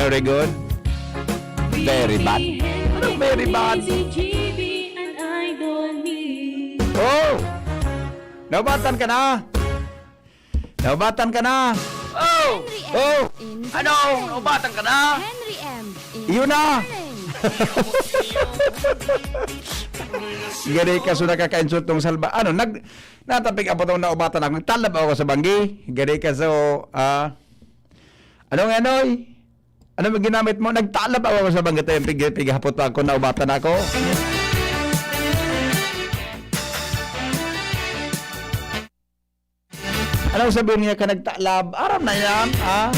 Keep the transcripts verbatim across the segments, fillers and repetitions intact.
Very good. Very bad. Anong very bad? Oh! Naubatan ka na? Naubatan ka na? Oh! Oh! Ano? Naubatan ka na? Henry M. Iyon na! Gari ka so nakakainsultong salba. Ano, nag-, natapig apo tong naubatan ako. Nagtalab ako sa banggi. Gari ka so, ah, ano nga, Noy? Ano mo ginamit mo? Nagtalab ako sa banggi. Tayo, pig-, pighapot pa ako, naubatan ako. Anong sabi niya ka nagtalab? Aram na yan, ha?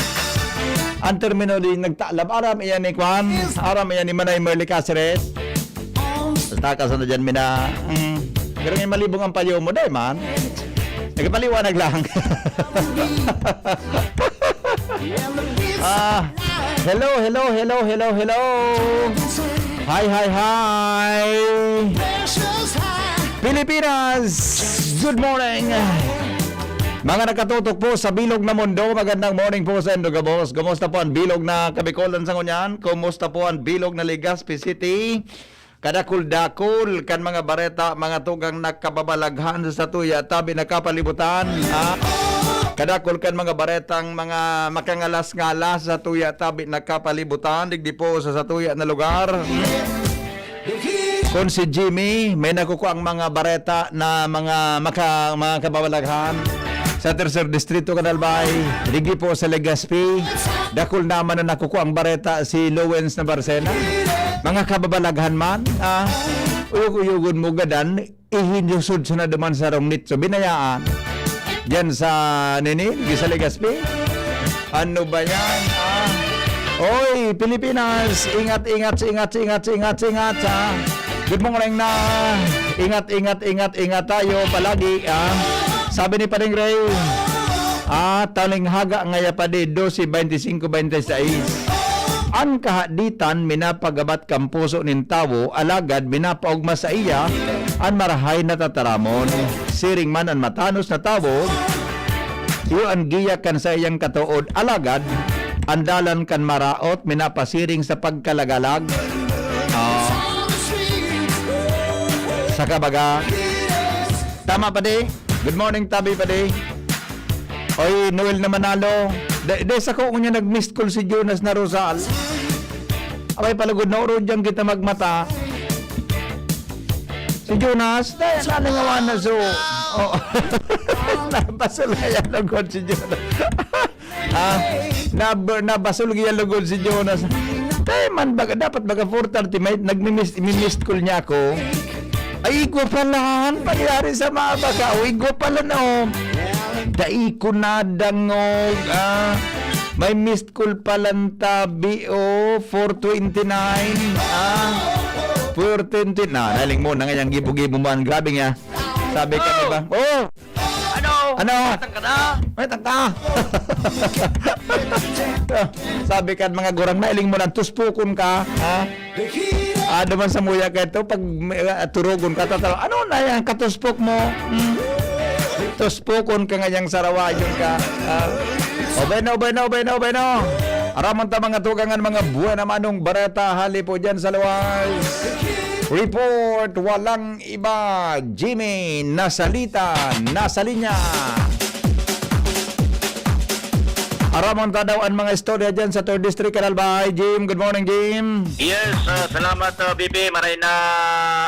Ang termino di nagtalab. Aram iyan ni Kwan. Aram iyan ni Manay Merly Caceres. Takas na dyan, mina. Mm. Pero may malibong ang payo mo, dai man. Nagpaliwanag lang. Ah, hello, hello, hello, hello, hello. Hi, hi, hi. Pilipinas, good morning. Mga nakatutok po sa bilog na mundo, magandang morning po sa indo gabos. Kumusta po ang bilog na Kabikolan sa ngunyan? Kumusta po ang bilog na Legazpi City? Kadakul-dakul kan mga bareta, mga tugang nakababalaghan sa satuya tabi nakapalibutan, ha? Kadakul kan mga baretang mga makangalas-ngalas sa satuya tabi nakapalibutan, digdi po sa satuya na lugar. Kun si Jimmy, may nakukuang mga bareta na mga maka-, mga kababalaghan sa Tercer Distrito, kan Albay, digdi po sa Legazpi. Dakul naman na nakukuang bareta si Lowens na Barcena. Mga kababalaghan man, ah, uyog-uyogon mo gadan, ihinyusod sa na duman sa rong nitso. Binayaan. Diyan sa, nini, di sa Legazpi? Ano ba yan? Ah. Oy, Pilipinas, ingat, ingat, ingat, ingat, ingat, ingat, ha? Good morning na. Ingat, ingat, ingat, ingat tayo palagi, ha? Sabi ni Paring Ray, ah, talinghaga ngaya pa di, dose, baynte singko, baynte sais. An kahaditan minapagabat kan puso nin tawo, alagad minapaogma saiya an marahay na tataramon. Siring man an matanos na tawo, iyo an giya kan saiyang katood, alagad an dalan kan maraot minapasiring sa pagkalagalag. Ah. Saka baga, tama, padi? Good morning, tabi, padi. Oy, Noel na Manalo. Dai, dai sako ngunyan nag-missed call si Jonas na Rosal. Abay, palugod na oro diyan kita magmata. Si Jonas, dai, nalingawan na so. Oh. Nabasol kaya lugod si Jonas. Ah, nab-, nabasol kaya lugod si Jonas. Dai man, baga, dapat baga four thirty, may nagmi-miss, mi-missed call niya ako. Ay, igwa pala, an pangyari sa mga baka. O, igwa pala na, oh. Dai ko nadangog, ah. May missed call palan tabi, oh. Four twenty-nine, ah. Four twenty, na, naling mo, nangayang gibo-gibo man. Grabe nga. Sabi ka, Oh! diba? Oh! Ano? Ano? Batang ka na? May tangka. Sabi kan mga gurang, nailing mo lang, tuspukon ka, ha? Ah, duman sa muya ka ito, pag may, ah, turugon ka, tatalo, "Ano na yan, katuspok mo?" Hmm? Tuspukon ka ngayang sarawayon ka, ha? O, bueno, bueno, bueno, bueno. Aramon ta mga tugangan, mga buwan na manong bareta, hali po dyan sa luwas. Report, walang iba, Jimmy Nasalita, nasa linya. Aramon ta daw an mga istorya dyan sa Third District, Canal Bay. Jim, good morning, Jim. Yes, ah, salamat, ah, B B. Maray na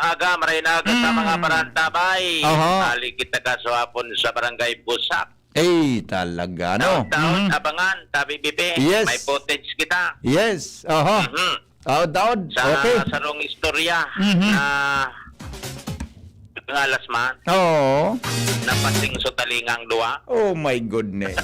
aga, maray na aga sa Mm. mga parantabay. Aha. Hali kita ka sa hapon sa Barangay Busak. Ay, talaga, no? Taon-taon, Mm. abangan, tabi, B B. Yes. May footage kita. Yes, aha. Mhm. Taod-taod. Sa Okay. sarong istorya Mhm. na ngalas man, Oo. napasing sa talingang duwa. Oh my goodness.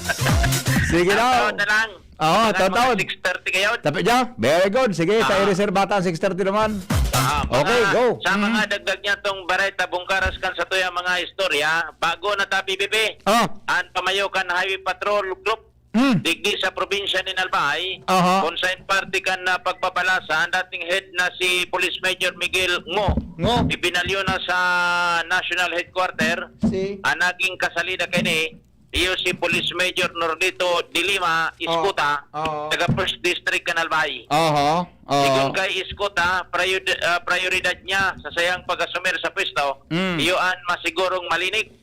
Sige daw. Taod-taod na lang. Oo, Mga, mga taod-taod. six thirty kayo. Tapi dyan? Very good. Sige, Ah. tayo reserve bata, six thirty naman. Ah, Okay, mga, go. sa Mm. mga dagdag niya tong Bareta Bungkaras kan sa tuya mga istorya, bago na tapi, Bibi. Ah. An pamayo kan Highway Patrol Group, Hmm. digdi sa probinsya nin Albay, Aha. kung sain parte kan, ah, pagbabalasa, ang dating head na si Police Major Miguel Ngo, Ngo. ibinalyo na sa National Headquarter, Si? ang naging kasalida kini, iyo si Police Major Nordito de Lima, Oh, Iskuta, oo. taga First District, Canal Bay. Oho, oo. Sigon kay Iskuta, priod-, ah, prioridad niya sa sayang pag-asumir sa pwesto, Mm. iyo an masigurong malinig.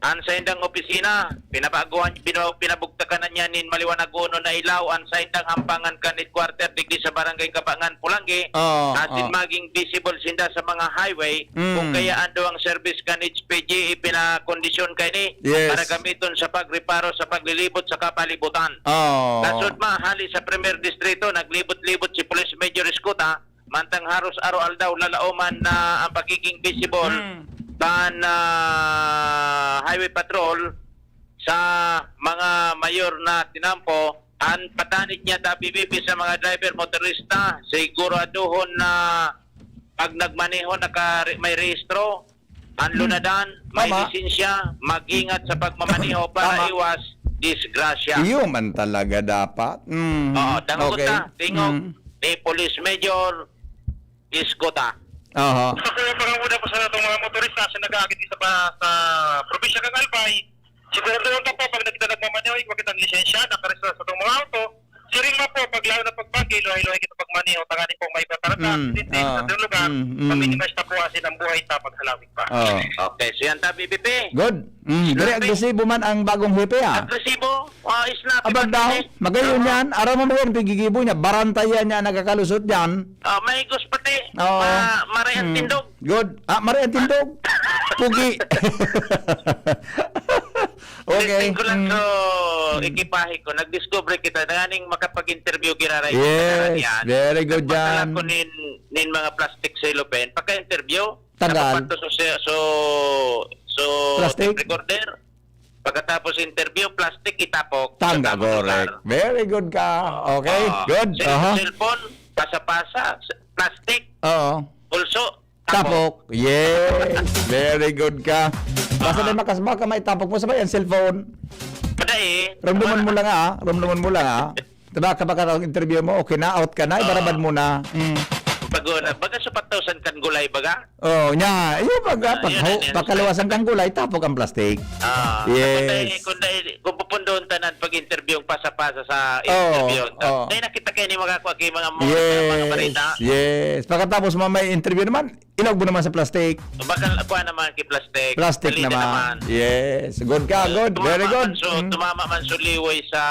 An saindang opisina, pinabaguhan, binu-, pinabugtakan na niya nin maliwanagon na ilaw an saindang hampangan kan headquarter digdi sa Barangay Kabangan, Polangui, Oo, asin oo. maging visible sinda sa mga highway, Mm. kung kaya an duwang service kan H P G ipinakondisyon kaini Yes. para gamiton sa pagreparo sa paglilibot sa kapalibutan. Oo. Nasod ma, hali sa Primer Distrito, naglibot-libot si Police Major Escuta, mantang haros araw-aldaw lalaoman na ang pagiging visible Mm. kan, ah, Highway Patrol sa mga mayor na tinampo. An patanid niya, Tabi Bibi, sa mga driver, motorista, siguraduhon na pag nagmaneho, naka-, may rehistro, ang Hmm. lunadan, may Tama. lisensya, mag-ingat sa pagmamaneho para Tama. iwas disgrasya. Iyo man talaga dapat. Mm. Oo, dangogon Okay. ta, tingog Mm. ni Police Major Escuta. Aha. Gusto ko yung mga muna po sa itong mga motorista sa nag-aagit sa, pa-, sa probinsya ng Albay. Siguro doon pa po, pag nagkita nagmamaneho, ikaw kitang lisensya, nakarehistro sa itong mga auto. Siring mo po, pag lalo na pag bagay, luhay-luhay kita pagmaneho, tanganing po may patarata, Mm, aksidente ah, sa ating lugar, mm, mm. ma-minimize na po asin ang buhay sa paghalawig pa. Oh. Okay, so yan ta, B B P. Good. Mm, Snappy. Very agresibo man ang bagong hepe, ah. Agresibo? Ah, snappy Abag pati daw, eh. magayon Oo. yan. Aram mo ba yan, pigigibo niya. Barantayan niya, nagkakalusot yan. Ah, may gos pati. Oo. Ma-, maray ang Mm. tindog. Good. Ah, maray ang tindog. Pugi. Okay. Testing ko lang Mm. so, Mm. ekipahe ko. Nag-discover kita. Tanganing makapag-interview, giraray ko Yes, yan. very good Nagpadala yan. ko nin, nin mga plastic cellophane. Pagka-interview, Tanggal. Napapantos so, so, so, so, Plastic? tape recorder. Pagkatapos interview, plastic, itapok. Tanggal, Sa tamang correct. lugar. Very good ka. Okay, Oo. good. Cell-, Aha. cellphone, pasa-pasa, s-, plastic, Oo. pulso, tapok. Tapok. Yes. Very good ka. Basta Aha. may makas-, baka maitapok mo, sabay ang cellphone. Pada eh. Ramdaman Tama mo na. lang, ah. Ramdaman mo lang, ah. Diba, kapag ang interview mo, okay na, out ka na, Oo. ibarabad mo na. Mm. Bago na, baga sa pataw san kan gulay, baga? Oh, nya, iyo, baga, Ah, pag yun, ho-, yun, yun. pagkaluwasan kang gulay, tapok ang plastic. Ah, Yes. kung dahil, kung dahil, kung pupundoon tanan pag-interview ang pasa-pasa sa Oo, interview, ta-, oo. dahil nakita kayo ni mga kwa-, kay mga, mga, mga Yes, barita. yes. Pagkatapos mo may interview naman, ilog mo naman sa plastic. Bakal, kuha naman kay plastic. Plastic Salida naman. naman. Yes. Good ka, Eh, good. Very tumama good. man so, Mm. tumama man so liway sa,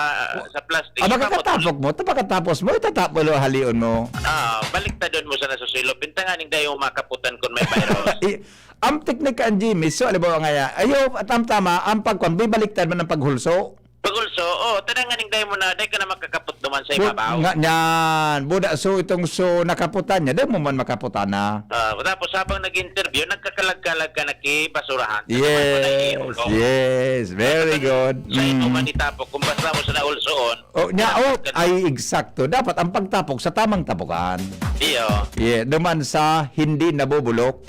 sa plastic. Ah, Tapos, pagkatapos mo, pagkatapos mo, itatapos mo, halion mo. Ah, baliktadon mo sana sa silo. Pintanganing dahil yung makaputan kung may virus. I-, ang teknik ka, Jimmy, so, alam mo nga yan, ayo, tam-, tama, ang pagkwan, bibaliktad man ang paghulso. Pagulso, oh, tanang nganing dahil mo na, dahil ka na makakapot duman sa Bu-, ibabaw. nga, nyan, buda, so, itong, so, nakaputan niya, dahil mo man makaputan na. Ah, tapos habang nag-interview, nagkakalag-kalag ka na ki basurahan. Sa Yes, naman mo na iulog. yes, very Dapat good. sa imo Mm. man itapok, kung basta mo sa naulsoon, Oh, nya, dapat oh, ka ay, eksakto. Dapat ang pagtapok sa tamang tapukan. Iyo. Yeah, duman sa hindi nabubulok.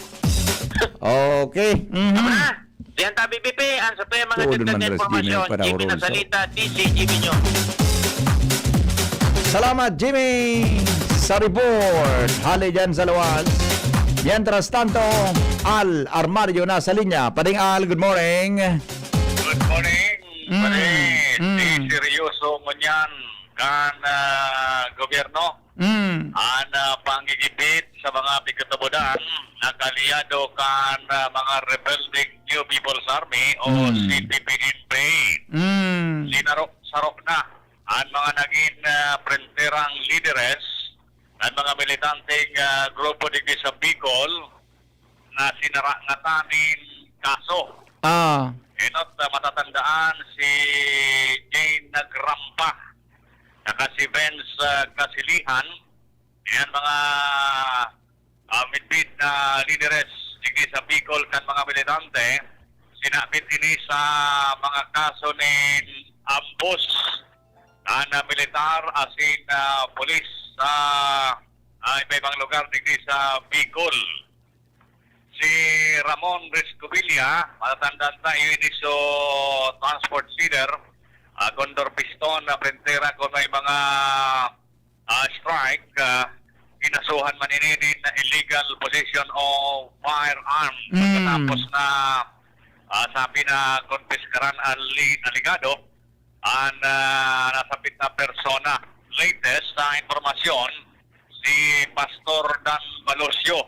Okay. Mhm. Tama na. Diyan ta, B B P, ang sa tuya mga Tuod dagdag man, na Ras Jimmy, informasyon. para Jimmy na huruso. Salita, D J Jimmy Nyo. Salamat, Jimmy, sa report. Hali dyan sa luwas. Mientras tanto, Al Armario na sa linya. Pading Al, good morning. Good morning, Mm, pare. mm. Si seryoso mo niyan kan, ah, gobyerno. Mm. An, ah, panggigipit sa mga pigkatabodan na kaalyado kan, ah, mga rebeldeng New People's Army o Mm. C P P N P. Mm. Sinarok-sarok na an mga nagin, ah, prenterang lideres, an mga militanteng, ah, grupo digdi sa Bicol na sinara ngatanin kaso. Ah. Enot, ah, matatandaan si Jane Nagrampa, saka si Vince, ah, Casilihan. Yan mga, ah, midbid na lideres digdi sa Bicol kan mga militante. Sinabit ini sa mga kaso nin ambos kan, ah, militar asin, ah, pulis sa, ah, iba-ibang lugar digdi sa Bicol. Si Ramon Rescobilla, matatandaan ta, iyo ini so transport leader, ah, Condor Piston na prentera kun may mga, ah, strike, ah, kinasuhan man ini nin illegal possession of firearm. Mm. Pagkatapos na, Ah, sabi na kumpiskaran an li-, alegado an, ah, nasabit na persona. Latest sa impormasyon, si Pastor Dan Balosio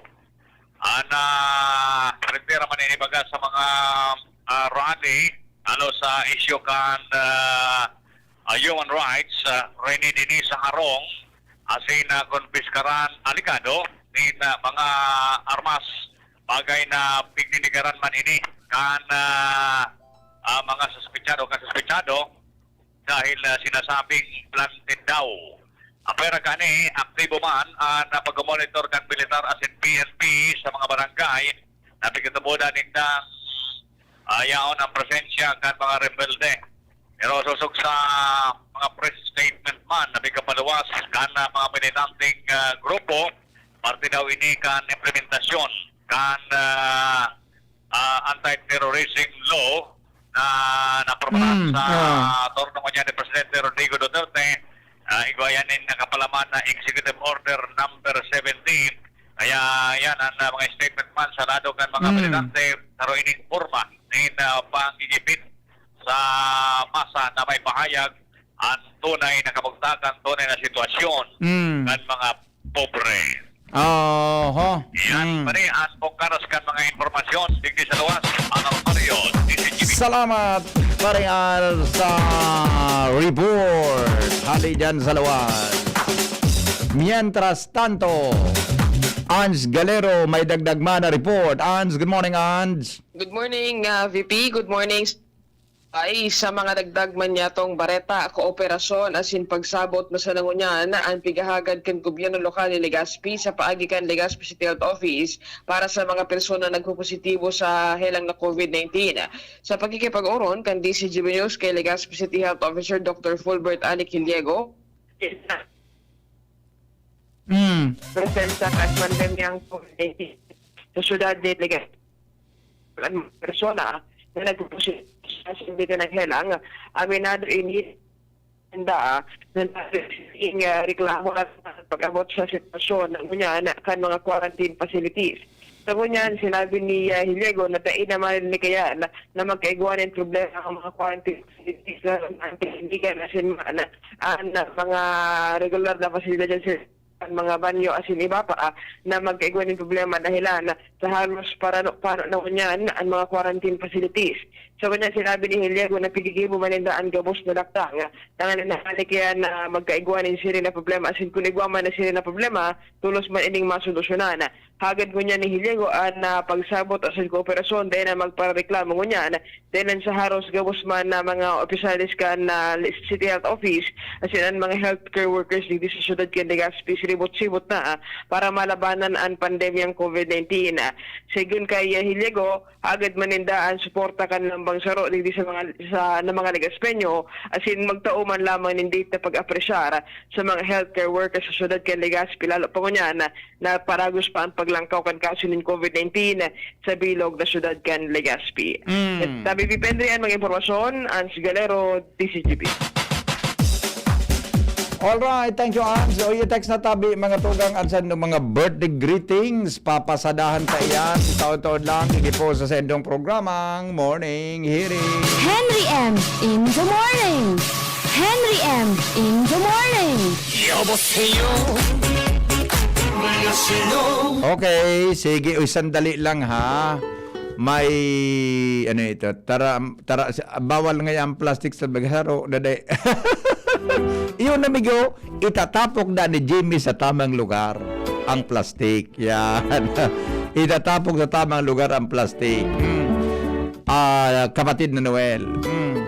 an, ah, prepare man ini baga sa mga, ah, rally, ano, sa isyu kan, ah, ah, human rights, ah, Rene Denise Harong, asin na kumpiskaran alegado nin, ah, mga armas, bagay na pigdinigaran man ini kan, ah, ah, mga suspetsado, kasuspetsado dahil, ah, sinasabing planted daw. Apwera kani, aktibo man an, ah, pag-monitor kan militar asin P N P sa mga barangay na pigtutubod nindang, ah, yaon ang presensya kan mga rebelde. Pero sosog sa mga press statement man na pigkapaluwas kan, ah, mga militanteng, ah, grupo, parte daw ini kan implementasyon kan, ah, ah, anti-terrorism law na naprobahan Mm, sa ah. turno ngunyan ni Presidente Rodrigo Duterte, ah, igwa yan nin nakapalaman na Executive Order number seventeen. Kaya yan ang, ah, mga statement man sa lado kan mga Mm. militante, saro ining porma nin, ah, panggigipit sa masa na may pahayag an tunay na kabugtakan, tunay na sitwasyon Mm. kan mga pobre. Oho. Yan, Mm. pare, an pongkaros kan mga impormasyon digdi sa luwas, Manong Mario, D C G B. Salamat, Pare Al, sa report. Hali dyan sa luwas. Mientras tanto, Ans Galero, may dagdag man na report. Ans, good morning, Ans. Good morning, ah, V P. Good morning. Ay, sa mga dagdag man niyatong bareta, kooperasyon asin pagsabot na sa nangunyan an pighahagad kan gobyerno lokal ni Legazpi sa paagi kan Legazpi City Health Office para sa mga persona nagpopositibo sa helang na covid nineteen. Sa pakikipag-oron kan D C G B News kay Legazpi City Health Officer Doctor Fulbert Alic Hiliego, Mm. presensya kan pandemyang covid nineteen sa syudad ni Legazpi. An mga persona na nagpupusi sa sindika ng helang, aminado ini ninda na naging, ah, reklamo at pag-abot sa sitwasyon na ngunyan kan mga quarantine facilities. Sa ngunyan, sinabi ni, ah, Hiliego na dai naman ni kaya na, na magkaigwa nin problema ang mga quarantine facilities, lalo na ang kahindigan asin man an mga regular na pasilidad dyan sa kan mga banyo asin iba pa, ah, na magkaigwa nin problema dahelan sa halos parano-pano na ngunyan an mga quarantine facilities. Sa ngunyan, sinabi ni Hiliego na piggigibo man ninda an gabos na laktang, ah, tanganing hali kaya na magkaigwa nin siring na problema asin kun igwa man na siring na problema, tolos man ining masolusyonan. Hagad ngunyan ni Hiliego an, ah, pagsabot asin kooperasyon dai na magpareklamo ngunyan. Dalan sa haros gabos man na mga opisyales kan, ah, City Health Office, asin an mga healthcare workers digdi sa syudad kan Legazpi, siribot-sibot na, ah, para malabanan an pandemyang covid nineteen. Ah, segun kay, ah, Hiliego, hagad man ninda an suporta kan lambang saro digdi sa mga, sa, na mga Legazpeño, asin magtao man lamang nin date na pag-apresyar sa mga healthcare workers sa syudad kan Legazpi, lalo pa ngunyan na paragos pa an paglangkaw kan kaso nin covid nineteen sa bilog na syudad kan Legazpi. Mm. Tabi Pipendri an mga impormasyon, Ans Galero, D C G B. Alright, thank you, Ans. O, i-text na tabi, mga tugang, at sa mga birthday greetings, papasadahan ta iyan. Taon-taon lang, sige po sa sendong programang Morning Hirit. Henry M in the morning. Henry M in the morning. 여보세요. 안녕하세요. Okay, sige. Uy, sandali lang, ha. May, ano ito, tara, tara, sa-, bawal ngayon ang plastic sa magharo, daday. Yun, amigo, itatapok na ni Jimmy sa tamang lugar ang plastic. Yan. Itatapok sa tamang lugar ang plastic. Hmm. Ah, kapatid na Noel. Hmm.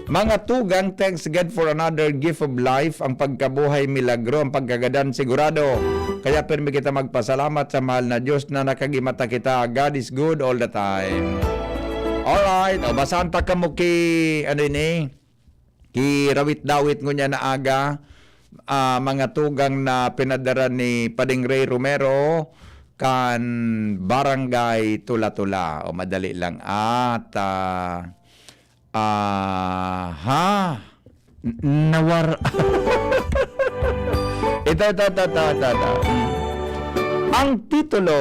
Mga tugang, thanks God for another gift of life. Ang pagkabuhay, milagro. Ang pagkagadan, sigurado. Kaya pirmi kita magpasalamat sa mahal na Diyos na nakagimata kita. God is good all the time. Alright. O, basahan ta kamo ki, ano ini? Ki Rawit-dawit ngunyan na aga. Ah, mga tugang na pinadara ni Pading Ray Romero kan Barangay Tula-Tula. O, madali lang. At, ah, Aha. N-, nawar-, ito, ito, ito, ito, ito, ito. Ang titulo,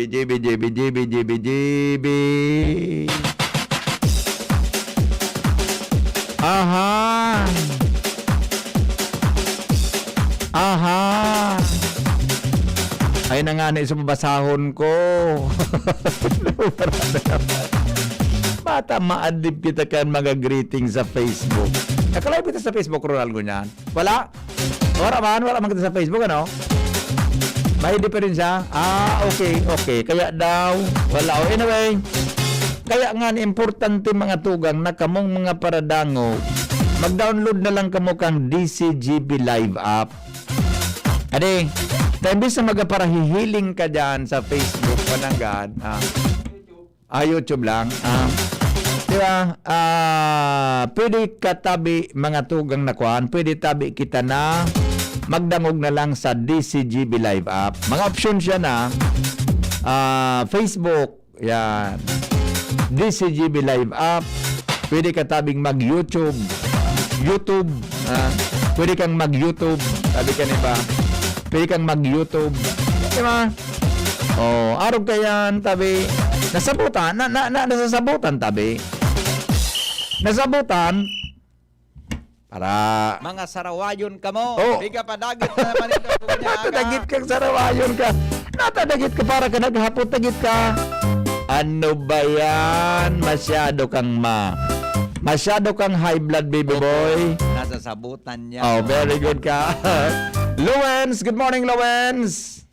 Jibi, jibi, jibi, jibi, jibi, jibi. Aha. Aha. Ay na nga na isa babasahon ko. Ata maadlib kita kan mga greeting sa Facebook. Naka-live kita sa Facebook, Ronald, ngunyan. Wala? Wala man, wala man kita sa Facebook, ano? May diferensya? Ah, okay, okay. Kaya daw, wala. O, anyway, kaya nga, importante, mga tugang, na kamong mga paradangog, mag-download na lang kamo kang D C G B Live app. Ade, ta imbis na magparahihiling ka dyan sa Facebook, pananggad, ah, ah, YouTube lang, ah, di ba? Ah, pwede ka tabi, mga tugang na kwan, pwede tabi kita na magdangog na lang sa D C G B Live app. Mga opsyon siya na, ah, Facebook, yan. D C G B Live app. Pwede ka tabing mag-YouTube. YouTube. Ah, pwede kang mag-YouTube. Sabi ka, di ba? Pwede kang mag-YouTube. Di ba? Oh, arog ka yan, tabi. Nasabutan, na, na, na, nasasabutan, tabi. Nasabutan. Para Mga sarawayon kamo. Oh. Biga pa dagit na naman ito, kuya, Nata aga. Dagit kang sarawayon ka. Nata dagit ka para ka naghapot, dagit ka. Ano ba yan? Masyado kang ma-, masyado kang high blood, baby boy. Nasa sabutan niya. Oh, very good ka. Lowens, good morning, Lowens.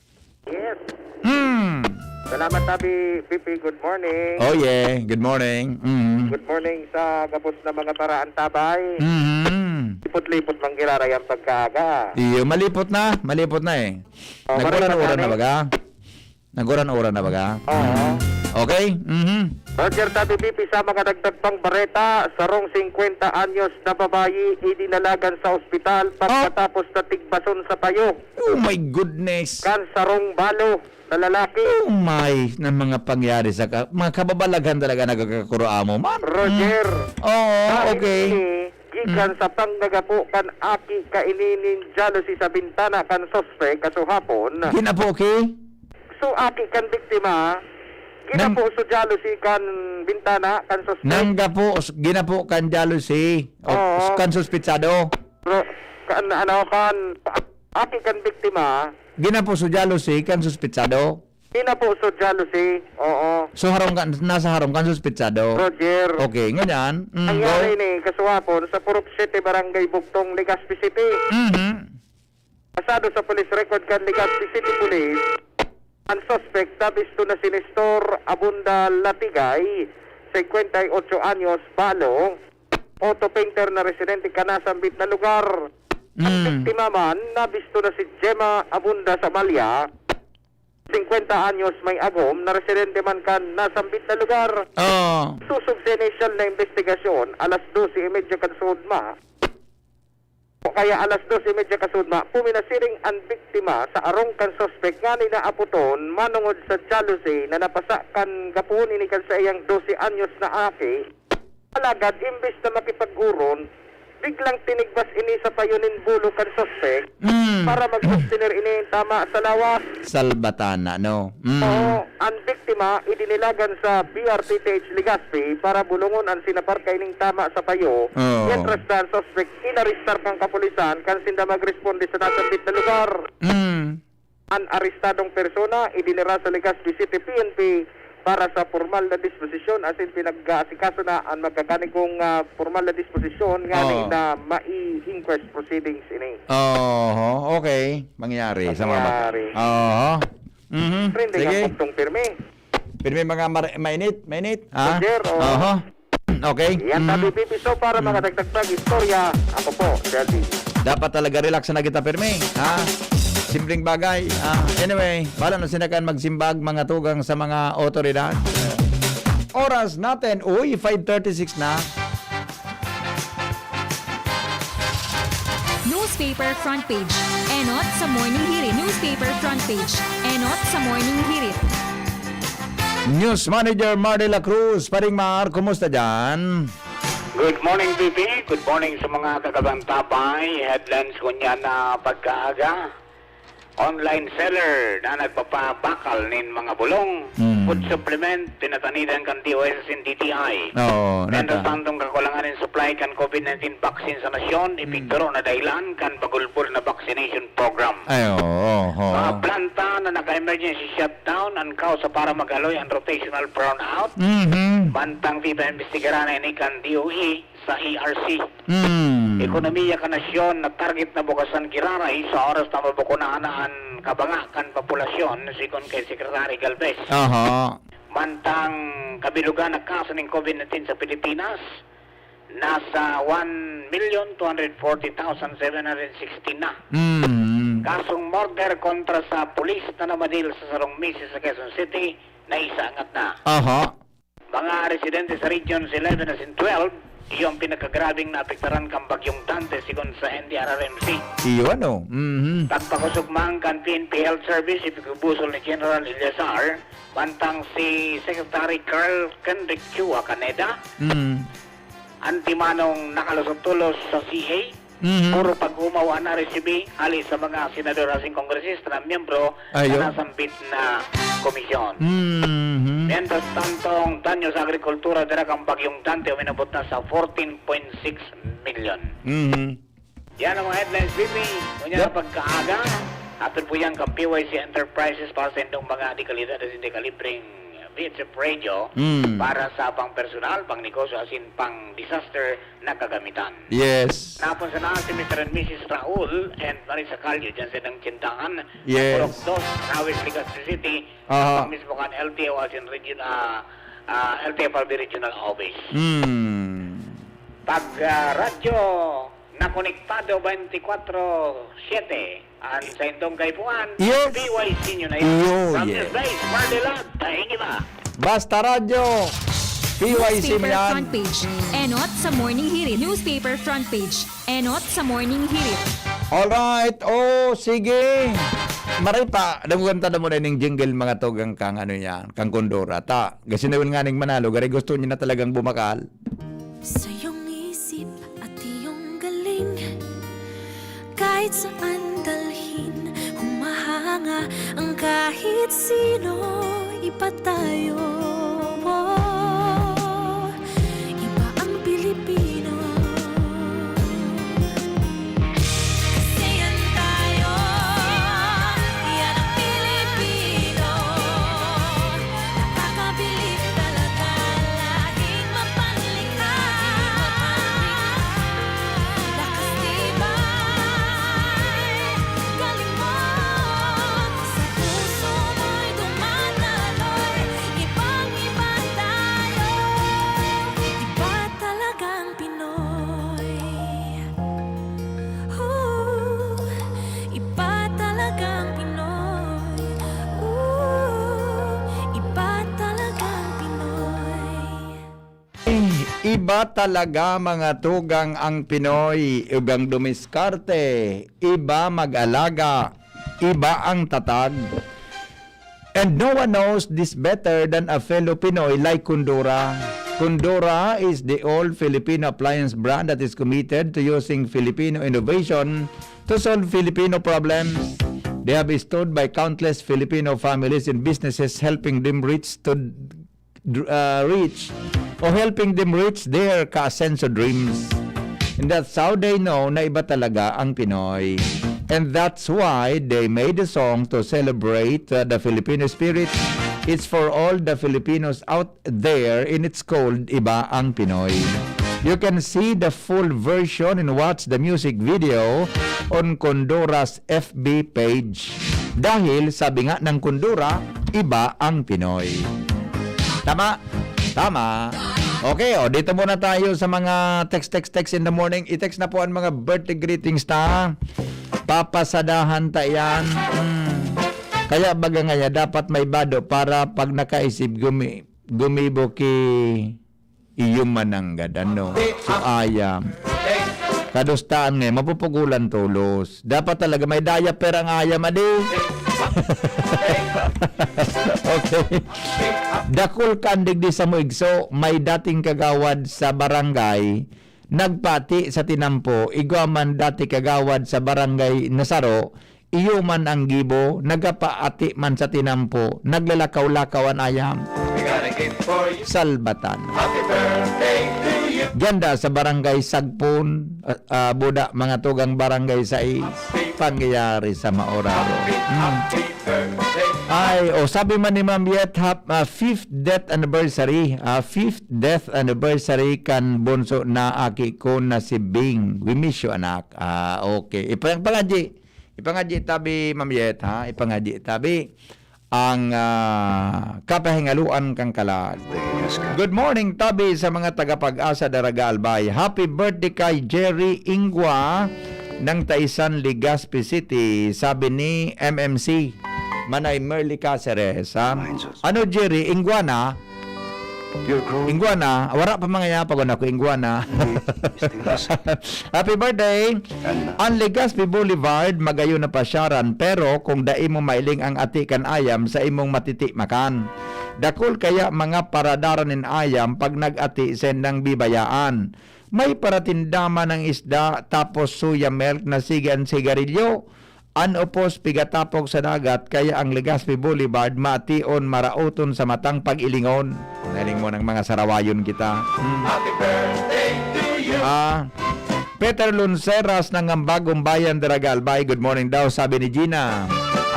Yes. Hmm. Salamat, Tabi Pipi. Good morning. Oh, yeah. Good morning. Mm. Good morning sa gabos na mga paraan, Tabay. Mm. Lipot-lipot man giraray ang pagkaaga. Iyo, malipot na. Malipot na eh. Oh, Nagurang-urang na baga? Nagurang-urang na baga? Oo. Mm. Okay? Mhm. Roger, Tabi Pipi, sa mga dagdag pang bareta, sarong singkwenta anyos na babayi idinalagan sa ospital Oh. pagkatapos na tigbason sa payo. Oh my goodness! Kan sarong balo na lalaki. Oh my, na mga pangyari sa ka-, mga kababalaghan talaga nagkakakuro amo, man. Roger. Mm. Oo, Dahil okay. ini, gikan Mm. sa panggagapo kan aki kaini nin jalousie sa bintana kan suspek kasuhapon. Ginapo ki? So, aki kan biktima, ginapo Nang- sa jalousie kan bintana kan suspek. Nanggapo, ginapo kan jalousie o Oo. kan suspitsado. Ro-, kan, ano, kan, aki kan biktima. Ginapo sa jealousy kan suspitsado? Ginapo sa jealousy, oo. So, harong ka, nasa harong kan suspitsado? Roger. Okay, ngunyan, mm, Nangyari go. ni kasuhapon sa Purok Siete, Barangay Bugtong, Legazpi City. Mhm. Basado sa police record kan Legazpi City Police, ang suspect nabisto na si Nestor Abunda Latigay, singkwenta y ocho anyos, balo, auto painter na residente kan nasambit na lugar. Ang Mm. biktima man, nabisto na si Gemma Abunda Samalya, singkwenta anyos, may agom, na residente man kan nasambit na lugar. Oo. Sosog sa inisyal na imbestigasyon, alas dose y media kan sudma, o kaya alas dos y media kasudma, puminasiring an biktima sa arong kan suspek ngani naapoton manongod sa jealousy na napasa kan gapon ini kan saiyang dose anyos na aki. Alagad imbes na makipag-oron, biglang tinigbas ini sa payo nin bolo kan suspek Mm. para mag-obtener ini tama sa lawas. Salbatana, no? Mm. Oo, ang biktima idinilagan sa B R T T H Legazpi para bulungon an sinapar kaining tama sa payo. Oo. Mientras na ang suspek inarestar kan kapulisan kan sinda magresponde sa nasambit na lugar. Mm. An arestadong persona idinira sa Legazpi City P N P para sa pormal na disposisyon asin pinag-aasikaso na an magkakanigong, ah, pormal na disposisyon ngani Oo. na mai-inquest proceedings ini. Oho, okay. Mangyari sa mga Mangyari. Oho. Mhm. Trending Sige. ang bugtong pirmi. Pirmi mga mar-, mainit, mainit, ha? Roger, oh. Oho. Okay. Yan, Mm. Tabi Pipi. So, para Mm. makadagdag pang istorya, ako po, si Alvin. Dapat talaga relax na kita, pirmi, ha? Simpleng bagay. Ah, anyway, bahala na sinakan magsimbag, mga tugang sa mga otoridad. Oras natin, uy, five thirty-six na. Newspaper front page. Enot sa Morning Hirit. Newspaper front page. Enot sa Morning Hirit. News Manager Mar de la Cruz. Paring Mar, kumusta dyan? Good morning, P P. Good morning sa mga taga-Bantabay. Headlines ko niya na pagkaaga. Online seller na nagpapabakal nin mga bulong, Mm. food supplement, pinatanidan kan D O S S and D T I. Oo, Menos nata. Tantong kakulangan nin supply kan COVID nineteen vaccine sa nasyon, Mm. ipigturo na dahilan kan bagulbol na vaccination program. Ay, oo, oo. Mga planta na naka-emergency shutdown, ang kausa para mag-aloy ang rotational brownout. Mhm. Mantang imbestigaran na ini kan D O E sa E R C. Hmm. Ekonomiya kan nasyon na target na bukasan giraray sa oras na mabukunahan na an kabanga kan populasyon, sigon kay Secretary Galvez. Aha. Mantang kabilugan na kaso nin COVID nineteen sa Pilipinas, nasa one million two hundred forty thousand seven hundred sixteen na. Hmm. Kasong murder kontra sa pulis na namadil sa sarong misis sa Quezon City, naisangat na. Aha. Mga residente sa Regions eleven asin twelve, iyo ang pinakagrabeng naapektaran kan Bagyong Dante, sigon sa N D R R M C. Iyo, ano? Mhm. Pagpakosog man kan P N P Health Service, ipigubusol ni General Eleazar, mantang si Secretary Carl Kendrick Chua Caneda, Mm. antimanong nakalusot tolos sa C A, Mhm. puro pag-umaw an na-resibi hali sa mga senador asin kongresista na miyembro Ayo. na nasambit na komisyon. Mhm. Mientras tanto, ang danyo sa agrikultura dira kan Bagyong Dante uminabot na sa fourteen point six million. Mhm. Yan ang mga headlines, B P. Unya, Yep. pagkaaga, aton po yan kan P Y C Enterprises para sa indong mga dekalidad at hindi kalibreng V H F radio Mm. para sa pang-personal, pang-negosyo, asin pang-disaster na kagamitan. Yes. Napon sana si Mister and Missus Raul and Marisa Calio dyan sa ilang tindahan sa Yes. Purok Dos, Rawis, Legazpi City, Aha. mismo kan L T O asin region-, ah, ah, L T F R B Regional Office. Mm. Pag, ah, radyo na konektado twenty-four seven, An saindong kaipuhan, Yes. P Y C nyo na yan. Iyo, From yes. this place, Marley Love, Tahingi ba? Basta Radyo, P Y C Newspaper yan. Front page. Enot sa Morning Hirit. Newspaper front page. Enot sa Morning Hirit. Alright. Oh, sige. Maray pa, damugan ta na muna ning jingle, mga tugang, kang ano yan, kang Kondora. Ta, gasinawin nga ning manalo, gari gusto niya na talagang bumakal. Sa iyong isip at iyong galing, kahit saan dalhin, humahanga ang kahit sino. Iba tayo, iba ang Pilipino. Kasi yan tayo, yan ang Pilipino. Nakakabilib talaga, lahing mapanlikha. Lakas tibay, galing mo. Sa puso mo'y dumadaloy. Ibang-iba tayo. Iba talagang Pinoy. Ooh, iba talagang Pinoy. Ooh, iba talagang Pinoy. Eh, iba talaga, mga tugang, ang Pinoy. Ibang dumiskarte, iba mag-alaga, iba ang tatag. And no one knows this better than a fellow Pinoy like Kondora. Kondora is the all Filipino appliance brand that is committed to using Filipino innovation to solve Filipino problems. They have stood by countless Filipino families and businesses, helping them reach to dr-, uh, reach o helping them reach their ka-Asenso dreams. And that's how they know na iba talaga ang Pinoy. And that's why they made a song to celebrate, uh, the Filipino spirit. It's for all the Filipinos out there, and it's called Iba ang Pinoy. You can see the full version and watch the music video on Kondora's F B page. Dahil sabi nga ng Kondora, iba ang Pinoy. Tama? Tama. Okay, o, dito muna tayo sa mga text, text, text in the morning. I-text na po ang mga birthday greetings ta. Papasadahan ta yan. Hmm. Kaya baga ngaya, dapat may bado para pag nakaisip, gumi-, gumibo ki iyo mananggad, ano? So, ayam. Kadustaan nga, mapupugulan tolos. Dapat talaga may diaper ang ayam, adi. Okay. Dakul kan digdi sa Muigso, may dating kagawad sa barangay, nagpati sa tinampo, igwa man dati kagawad sa barangay na saro, iyo man ang gibo, nagapaati man sa tinampo, naglalakaw-lakaw an ayam. Salbatan. Ganda sa Barangay Sagpon, ah, ah, Buda, mga tugang Barangay sais, pangyayari sa maoraw. Mm. Ay, oh, sabi man ni Ma'am Yet, hap-, ah, fifth death anniversary, ah, fifth death anniversary kan bunso na aki ko na si Bing. We miss you, anak. Ah, okay. Ipang-, pangadyi, ipangadyi tabi, Ma'am Yet, ha? Ipangadyi tabi ang, ah, kapahingaluan kang kalag. Yes, ka. Good morning, tabi, sa mga taga-Pag-asa, Daraga, Albay. Happy birthday kay Jerry Ingwa ng Taisan, Legazpi City, sabi ni M M C, Manay Merly Caceres, ha? Ay, sus. Ano, Jerry, Ingwa na? You're growing. Ingwa na, wala pa mga yapag ako, Ingwa na. Hindi, still the same. Happy birthday! And Ang Legazpi Boulevard, magayon na pasyaran, pero kung dai mo mailing ang ati kan ayam sa imong matiti makan. Dakul kaya mga paradaran nin ayam pag nag-ati, sendang bibayaan. May paratinda man ng isda, tapos soya milk na sige an sigarilyo. An upos pigatapok sa dagat, kaya ang Legazpi Boulevard mation maraoton sa matang pag-ilingon. Naling mo ng mga sarawayon kita. Hmm. Happy birthday to you. Ah, Peter Lunceras ng Bagong Bayan, Daraga, Albay. Good morning daw, sabi ni Gina.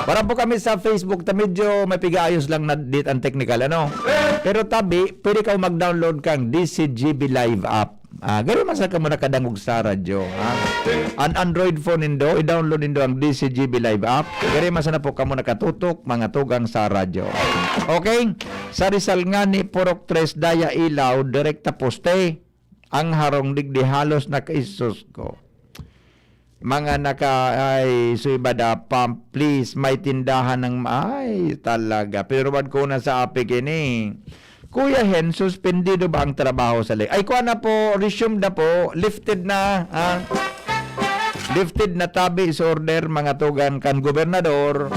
Para po kami sa Facebook, ta medyo may pigaayos lang na dit ang technical, ano? Pero tabi, pwede ka mag-download kang D C G B Live app. Ah, gari man sa kamo nakadangog sa radyo, ha? An Android phone nindo, i-download nindo ang D C G B Live app. Gari man sana po kamo nakatutok, mga tugang sa radyo. Okay? Sa Rizal nga ni Purok Tres, Daya Ilaw, direkta poste. Ang harong digdi halos nakaisos ko. Mga naka-, ay, Suibada Pump, please, may tindahan ng, ay, talaga. Pinurwad ko na sa apik ini. Kuya Hen, suspendido ba ang trabaho sa li-, ay, kuha na po, resume na po, lifted na, ha? Lifted na tabi sa order, mga tugang kan gobernador,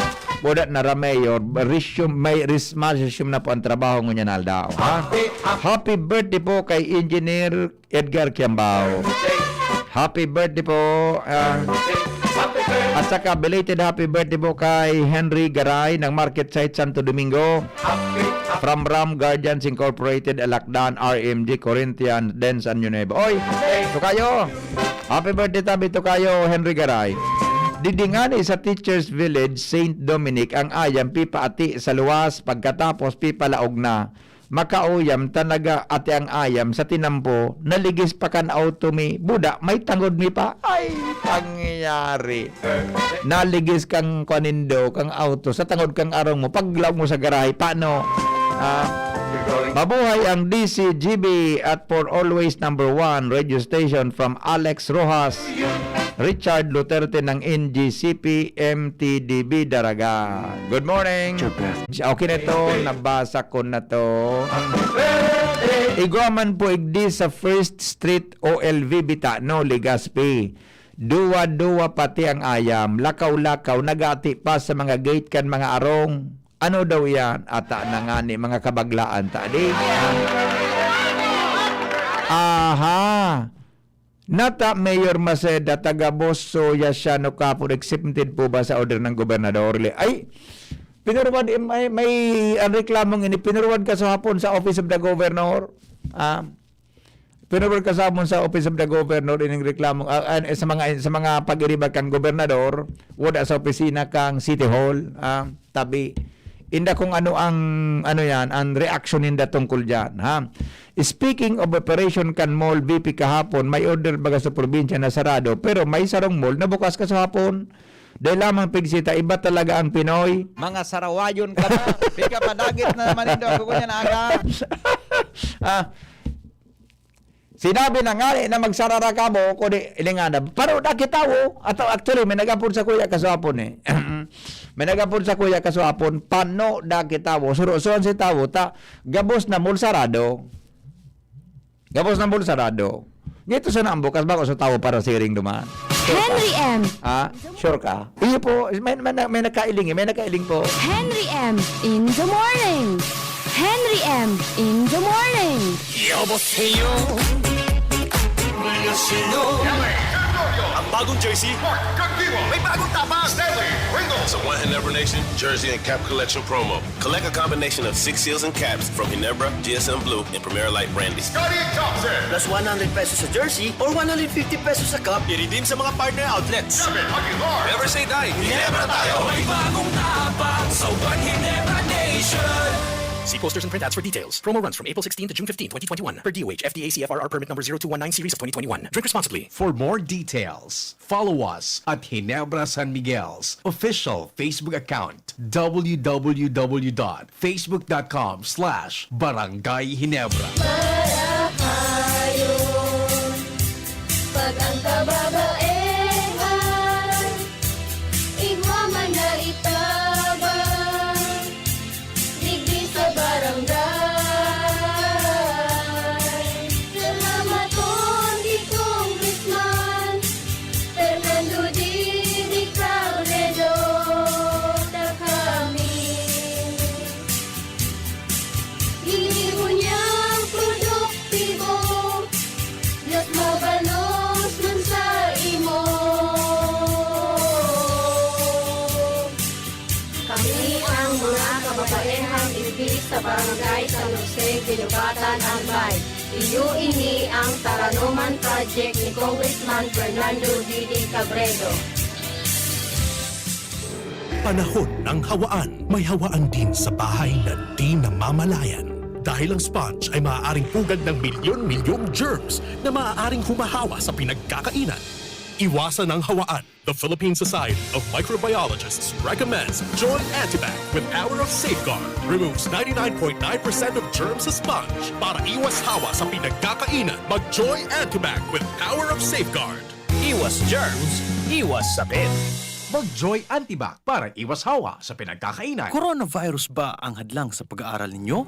wala na ra mayor, resume, may res-, ma-resume na po ang trabaho ngunyan na aldaw, ha? Happy birthday po kay Engineer Edgar Kiambao. Happy birthday po, ah, at saka belated happy birthday po kay Henry Garay ng Market Site Santo Domingo. From Ram Guardians Incorporated, Alakdan, R M G, Corinthian, Dens and Nueva. Oy, Tokayo! Happy birthday tabi, Tokayo Henry Garay. Didingani sa Teachers Village, Saint Dominic, ang ayam pipaati sa luwas, pagkatapos pipalaog na. Makauyam ta nag-aati ang ayam sa tinampo, naligis pa kan auto mi, buda, may tangod mi pa. Ay, pangyayari. Naligis kang kuan nindo, kang auto, sa tangod kang arong mo, paglaog mo sa garahe, paano? Ah, mabuhay ang D C G B at for always number one radio station from Alex Rojas, Richard Duterte ng N G C P M T D B Daraga. Good morning. Teacher Beth. Okay na to, nabasa ko na to. Igwa man po igdi sa First Street O L V Bitano, Legazpi. Duwa-duwa pati ang ayam, lakaw-lakaw, nagati pa sa mga gate kan mga arong. Ano daw yan? Ata na nga ni mga kabaglaan ta, di? Aha! Nata, Mayor Maceda, taga Boso, Yasiano, Kapon, exempted po ba sa order ng gobernador? Li-, ay, pinurwad, may, may, ang reklamong ini, pinurwad ka sa hapon sa Office of the Governor. Ah, pinurwad ka sa hapon sa Office of the Governor, ining reklamong, ah, ah, sa mga, sa mga pag-iriba kan gobernador, wala sa opisina kang City Hall, ah, tabi. Inda kung ano ang, ano yan, ang reaksyon ninda tungkol dyan, ha? Speaking of operation kan mall, V P kahapon, may order baga sa probinsya na sarado, pero may sarong mall na bukas ka sa hapon. Dahil lamang pigsita, iba talaga ang Pinoy. Mga sarawayon ka na. Pika padagit na naman indo. Ako ko niya na aga. Ah, sinabi na nga ni na magsarara ka mo, kundi ilingana. Pero nakita mo, at actually, may nag-apod sa kuya kaswapon eh. May nag-apod sa kuya kaswapon, pano da kita mo. Suro-suan si tawo, ta, gabos na mall sarado. Gabos na mall sarado. Dito sana ang bukas, bako sa tawo para siring duman. Sure ka? Henry M. Ha? Sure ka? Iyo po, may, may, may nakailing eh, may nakailing po. Henry M in the morning. Henry M in the morning. 여보세요. 안녕하세요. Ang bagong jersey, Mark Kagdiwa. May bagong tapang, Stanley Pringle. Sa One Ginebra Nation Jersey and Cap Collection Promo. Collect a combination of six seals and caps from Ginebra, G S M Blue, and Primera Light Brandy. Scotty Thompson. Plus one hundred pesos sa jersey or one hundred fifty pesos sa cup. I-redeem sa mga partner outlets. David Aguilar. Never say die. Ginebra tayo. May bagong tapang sa One Ginebra Nation. See posters and printouts for details. Promo runs from April sixteen to June fifteen, twenty twenty-one. Per D O H, F D A C F R R permit number zero two one nine series of twenty twenty-one. Drink responsibly. For more details, follow us at Ginebra San Miguel's official Facebook account, w w w dot facebook dot com slash barangay ginebra. Marahayon, pag ang kababaehan, igwa man na itabang, digdi sa barangay. Salamaton ki Congressman Fernando Didi Cabredo, ta kami ginibo niyang produktibo, mas mabalos man sa imo. Kami ang mga kababaehang igdi sa Barangay San Jose, Guinobatan, Albay. Iyo ini ang Taranoman Project ni Congressman Fernando Didi Cabredo. Panahon ng hawaan. May hawaan din sa bahay na di namamalayan. Dahil ang sponge ay maaaring pugad ng milyon-milyong germs na maaaring humahawa sa pinagkakainan. Iwasan ang hawaan. The Philippine Society of Microbiologists recommends Joy Antibac with Power of Safeguard. Removes ninety-nine point nine percent of germs sa sponge. Para iwas hawa sa pinagkakainan, mag Joy Antibac with Power of Safeguard. Iwas germs, iwas sakit. Mag Joy Antibac para iwas hawa sa pinagkakainan. Coronavirus ba ang hadlang sa pag-aaral ninyo?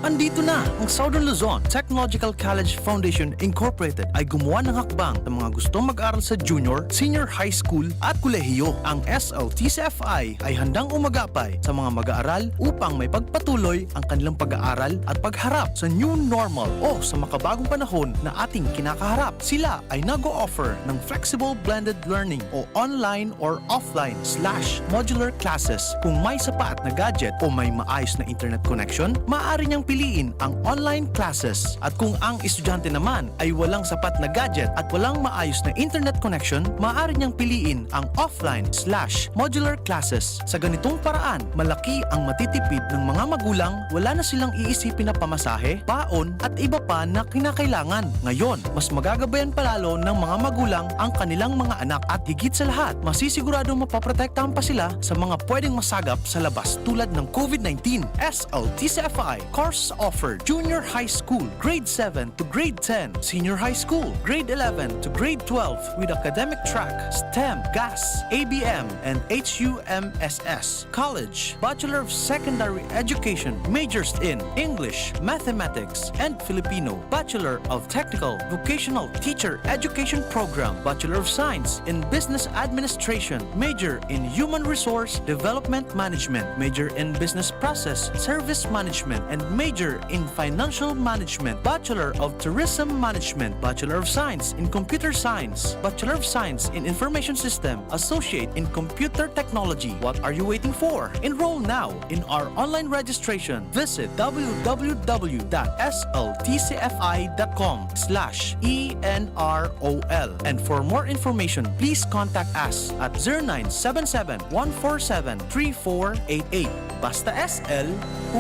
Andito na ang Southern Luzon Technological College Foundation Incorporated ay gumawa ng hakbang sa mga gustong mag-aral sa junior, senior high school at kolehiyo. Ang S L T C F I ay handang umagapay sa mga mag-aaral upang may pagpatuloy ang kanilang pag-aaral at pagharap sa new normal o sa makabagong panahon na ating kinakaharap. Sila ay nag-o-offer ng flexible blended learning o online or offline slash modular classes. Kung may sapat na gadget o may maayos na internet connection, maaari niyang piliin ang online classes. At kung ang estudyante naman ay walang sapat na gadget at walang maayos na internet connection, maaari niyang piliin ang offline slash modular classes. Sa ganitong paraan, malaki ang matitipid ng mga magulang, wala na silang iisipin na pamasahe, baon, at iba pa na kinakailangan. Ngayon, mas magagabayan pa lalo ng mga magulang ang kanilang mga anak at higit sa lahat, masisiguradong mapoprotektahan pa sila sa mga pwedeng masagap sa labas tulad ng COVID nineteen. S L T C F I course offered: Junior High School, Grade seven to Grade ten, Senior High School, Grade eleven to Grade twelve, with academic track, STEM, GAS, A B M, and H U M S S. College, Bachelor of Secondary Education, majors in English, Mathematics, and Filipino, Bachelor of Technical Vocational Teacher Education Program, Bachelor of Science in Business Administration, major in Human Resource Development Management, major in Business Process Service Management, and major in Financial Management, Bachelor of Tourism Management, Bachelor of Science in Computer Science, Bachelor of Science in Information System, Associate in Computer Technology. What are you waiting for? Enroll now in our online registration. Visit w w w dot s l t c f i dot com slash e n r o l. And for more information, please contact us at zero nine seven seven, one four seven, three four eight eight. Basta S L,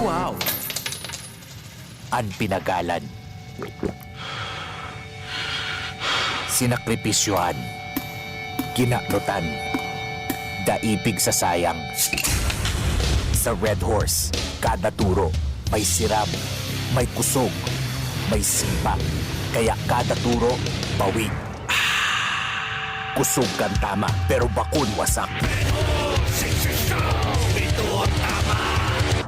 wow! An pinagalan. Sinakripisyohan. Kinaprotan. Daipig sa sayang. Sa Red Horse, kada turo, may siram, may kusog, may sipa. Kaya kada turo, bawi. Kusog kan tama, pero bakun wasak.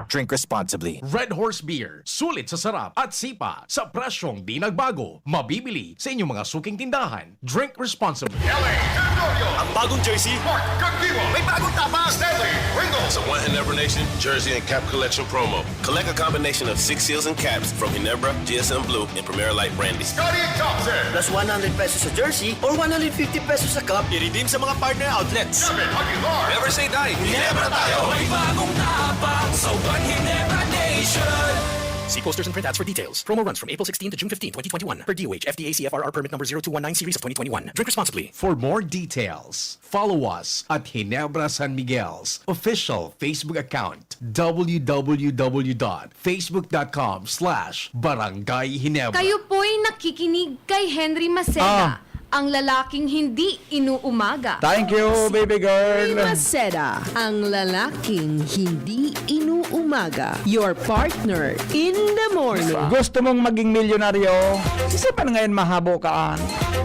Drink responsibly. Red Horse Beer. Sulit sa sarap at sipa sa presyong di nagbago. Mabibili sa inyong mga suking tindahan. Drink responsibly. L A Territorio. Ang bagong jersey, Mark Kagdiwa. May bagong tapang, Stanley Pringle. Sa One Ginebra Nation Jersey and Cap Collection Promo. Collect a combination of Six Seals and caps from Ginebra, G S M Blue, and Primera Light Brandy. Scotty Thompson! Plus one hundred pesos sa jersey or one hundred fifty pesos sa cup. I-redeem sa mga partner outlets. David Aguilar! Never say die! Ginebra tayo! May bagong tapang sa One Ginebra Nation! See posters and printouts for details. Promo runs from April sixteen to June fifteen, twenty twenty-one. Per D O H, F D A C F R R permit number zero two one nine series of twenty twenty-one. Drink responsibly. For more details, follow us at Ginebra San Miguel's official Facebook account, w w w dot facebook dot com slash barangay ginebra. Kayo po'y nakikinig kay Henry Maceda, Ah. ang lalaking hindi inuumaga. Thank you, baby girl. Henry Maceda, ang lalaking hindi inuumaga. Your partner in the morning. Gusto mong maging milyonaryo? Saan pa ngayon mahabo kaan?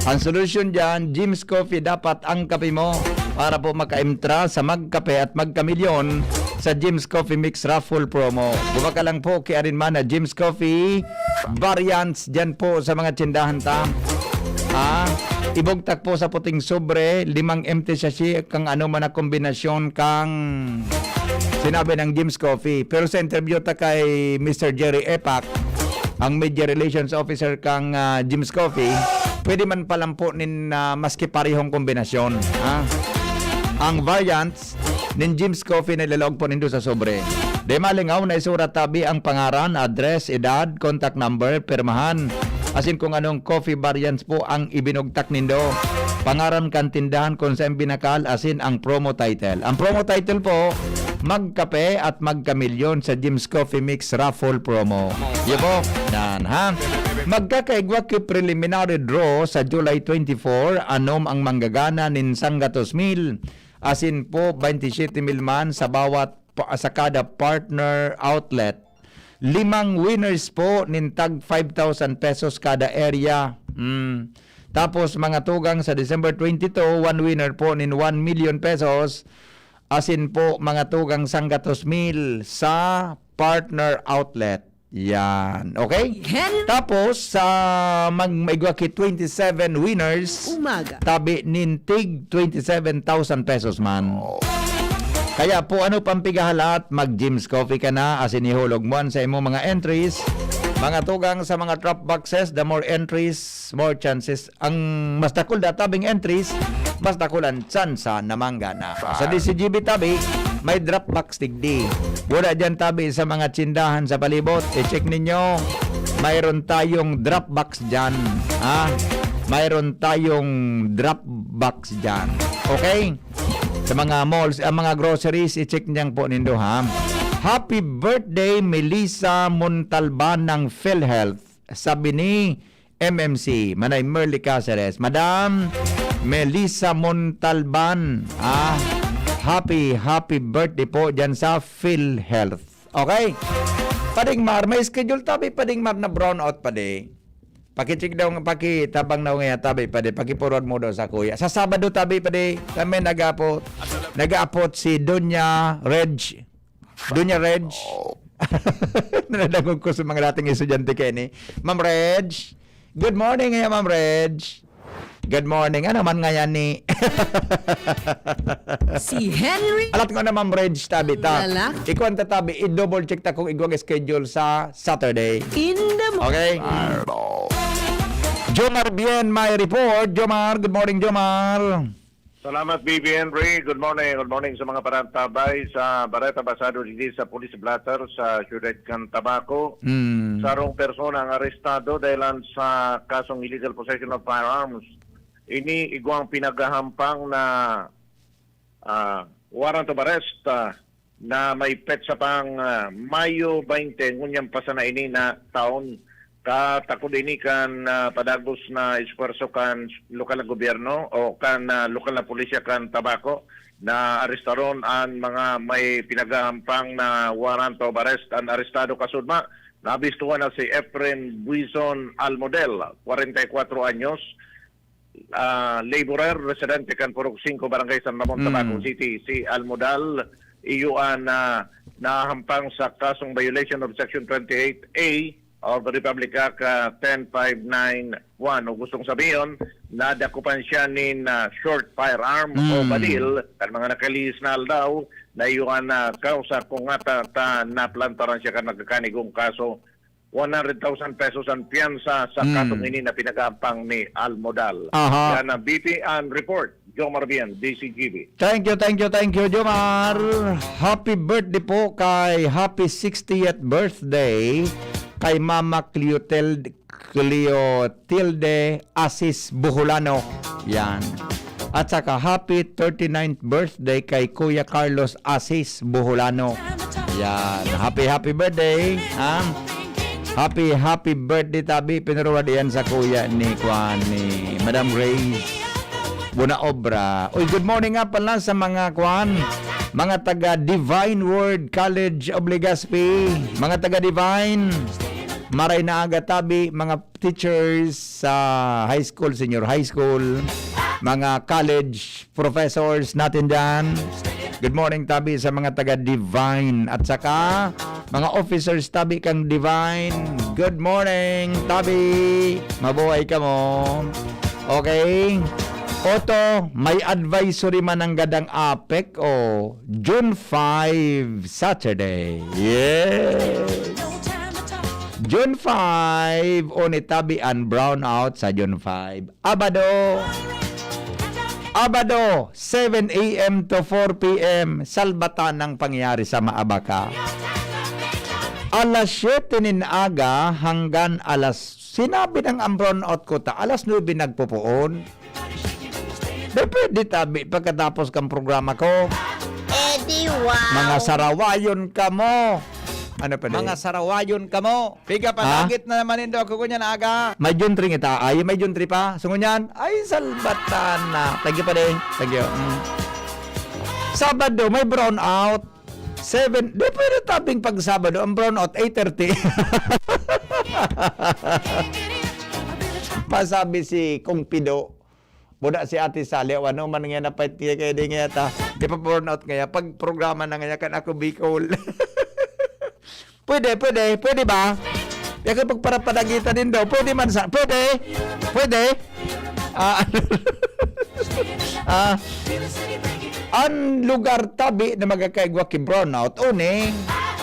Ang solusyon dyan, Jim's Coffee dapat ang kape mo para po makaimtra sa magkape at magkamilyon sa Jim's Coffee Mix Raffle Promo. Bumaka lang po ki Arinman na Jim's Coffee Variants dyan po sa mga tsindahan ta. Ah, ibugtak po sa puting sobre, limang empty sachet, kang ano man na kombinasyon kang sinabi ng Jim's Coffee. Pero sa interview ta kay Mister Jerry Epak, ang Media Relations Officer kang, ah, Jim's Coffee, pwede man palampo nin, ah, maski parehong kombinasyon. Ah, ang variants nin Jim's Coffee na ilalaog po nindo sa sobre. Di malingaw na isurat tabi ang pangaran, address, edad, contact number, pirmahan, asin kung anong coffee variants po ang ibinugtak nindo. Pangaran kan tindahan kung saan binakal, asin ang promo title. Ang promo title po, Magkape at Magkamilyon sa Jim's Coffee Mix Raffle Promo. Yun po. Yan, ha? Magkakaigwa ki preliminary draw sa July twenty-four, anom ang manggagana nin sanggatos mil, asin po, twenty-seven mil man sa bawat pa-, sa kada partner outlet. Limang winners po nin tag five thousand pesos kada area. Mm. Tapos, mga tugang, sa December twenty-two, one winner po nin one million pesos. Asin po, mga tugang, sanggatos mil sa partner outlet. Yan. Okay? Hen- Tapos, sa mag-, maigwa ki twenty-seven winners, Umaga. tabi nin tig twenty-seven thousand pesos man. Kaya po, ano pang pigahalat? Mag-Jim's Coffee ka na, asin ihulog mo an sa imo mga entries. Mga tugang, sa mga drop boxes, the more entries, more chances. Ang mas dakul da tabing entries, mas dakul an tsansa na manggana. Sa D C G B tabi, may drop box digdi. Wala diyan tabi sa mga tsindahan sa palibot. I-check ninyo, mayroon tayong drop box diyan. Ha? Mayroon tayong drop box diyan. Okay? Sa mga malls, ang mga groceries, i-check niyan po nindo, ha? Happy birthday, Melissa Montalban ng PhilHealth. Sabi ni M M C, Manay Merly Caceres. Madam Melissa Montalban, ah, happy, happy birthday po dyan sa PhilHealth. Okay? Pading Mar, may schedule tabi, Pading Mar, na brownout, padi. Pakicheck daw, pakitabang daw ngayon, tabi, padi. Pakiforward mo daw sa kuya. Sa Sabado, tabi, padi. Kami nag-aapot. Nag-aapot si Doña Reg. Doña Reg. Nadangog ko sa mga dating estudyante kaini. Ma'am Reg. Good morning, ngayon, Ma'am Reg. Good morning. Ano man ngayon ni Si Henry Alat ko na, Ma'am Reg, tabi ta. Lalaki. Ikuan ta tabi, i-double check ta kung igwang schedule sa Saturday. In the mo- Okay? Jomar Bien, may report. Jomar, good morning, Jomar. Salamat, B B N Ray. Good morning. Good morning sa mga parantabay sa Bareta Basado digdi sa Police Blotter sa siyudad kan Tabaco. Mm. Sarong persona ang arestado dahilan sa kasong illegal possession of firearms. Ini igwang pinaghahampang na, ah, warrant of arrest, ah, na may petsa pang, ah, Mayo twenty, ngunyan pa sana ini na taon. Katakod ini kan, ah, padagos na esfuerso kan lokal na gobyerno o kan, ah, lokal na pulisya kan Tabaco na arestaron an mga may pinaghahampang na warrant of arrest. An arestado kasudma, nabistuhan na si Efren Buizon Almodel, kwarenta y kwatro anyos, ah, laborer, residente kan Purok Singko, Barangay San Ramon, Mm. Tabaco City. Si Almodal, iyo an, ah, nahahampang sa kasong violation of Section twenty-eight A of the Republic Act, ah, ten five nine one. O gustong sabihon, nadakupan siya nin, ah, short firearm o Mm. badil, kan mga nakalihis na aldaw, na iyo nga na kausa kung nga ta, ta naplantaran siya kan nagkakanigong kaso, one hundred thousand pesos ang piyansa sa Hmm. kasong ini na pinag-aampang ni Almodal. Aha. Yan ang B P N report. Jomar Bien, D C G B. Thank you, thank you, thank you, Jomar. Happy birthday po kay happy sixtieth birthday kay Mama Cleotel-, Cleotilde Asis Buholano. Yan. At saka happy thirty-ninth birthday kay Kuya Carlos Asis Buholano. Yan. Happy, happy birthday. Ha? Happy, happy birthday, tabi. Pinuruwad iyan sa kuya ni, kwan, ni Madam Grace Bunaobra. Uy, good morning nga pala sa mga, kwan, mga taga Divine Word College of Legazpi. Mga taga Divine, maray na aga, tabi, mga teachers sa high school, senior high school, mga college professors natin dyan. Good morning, tabi, sa mga taga Divine. At saka, mga officers, tabi, kang Divine. Good morning, tabi. Mabuhay kamo. Okay. Oto, may advisory man ang gadang apek o June five, Saturday. Yes. June five, o ni tabi an brownout sa June five. Abado. Abado, seven a m to four p m. Salbatan ang pangyayari sa Maabaka. Alas siyete nin aga hanggang alas, sinabi ng ang brownout ko ta, alas nuebe nagpupuon. Di pwede tabi pagkatapos kang programa ko. Eh, di wow. Mga sarawayon kamo. Ano pa, Mga sarawayon kamo. Piga pa, Ha? Lagit na naman nindo ako, ngunyan aga. May juntring ita. Ay, may juntri pa. So, ngunyan, ay, salbatan na. Thank you, pare. Thank you. Mm. Sabado, may brownout. Seven. Di pwede tabing pag Sabado. Ang brownout, eight thirty. Pasabi si Kong Pido, buda si Ate Sally, o ano man nga napait niya kaya di nga ta, di pa burn out nga ya. Pag programa na nga ya, kan ako Bicol. Pwede, pwede, pwede ba? Kaya kapag parapadagitan din daw, pwede man sa, pwede, pwede. Ah, ah, ang lugar tabi na magkakaigwa ki brownout, o ni,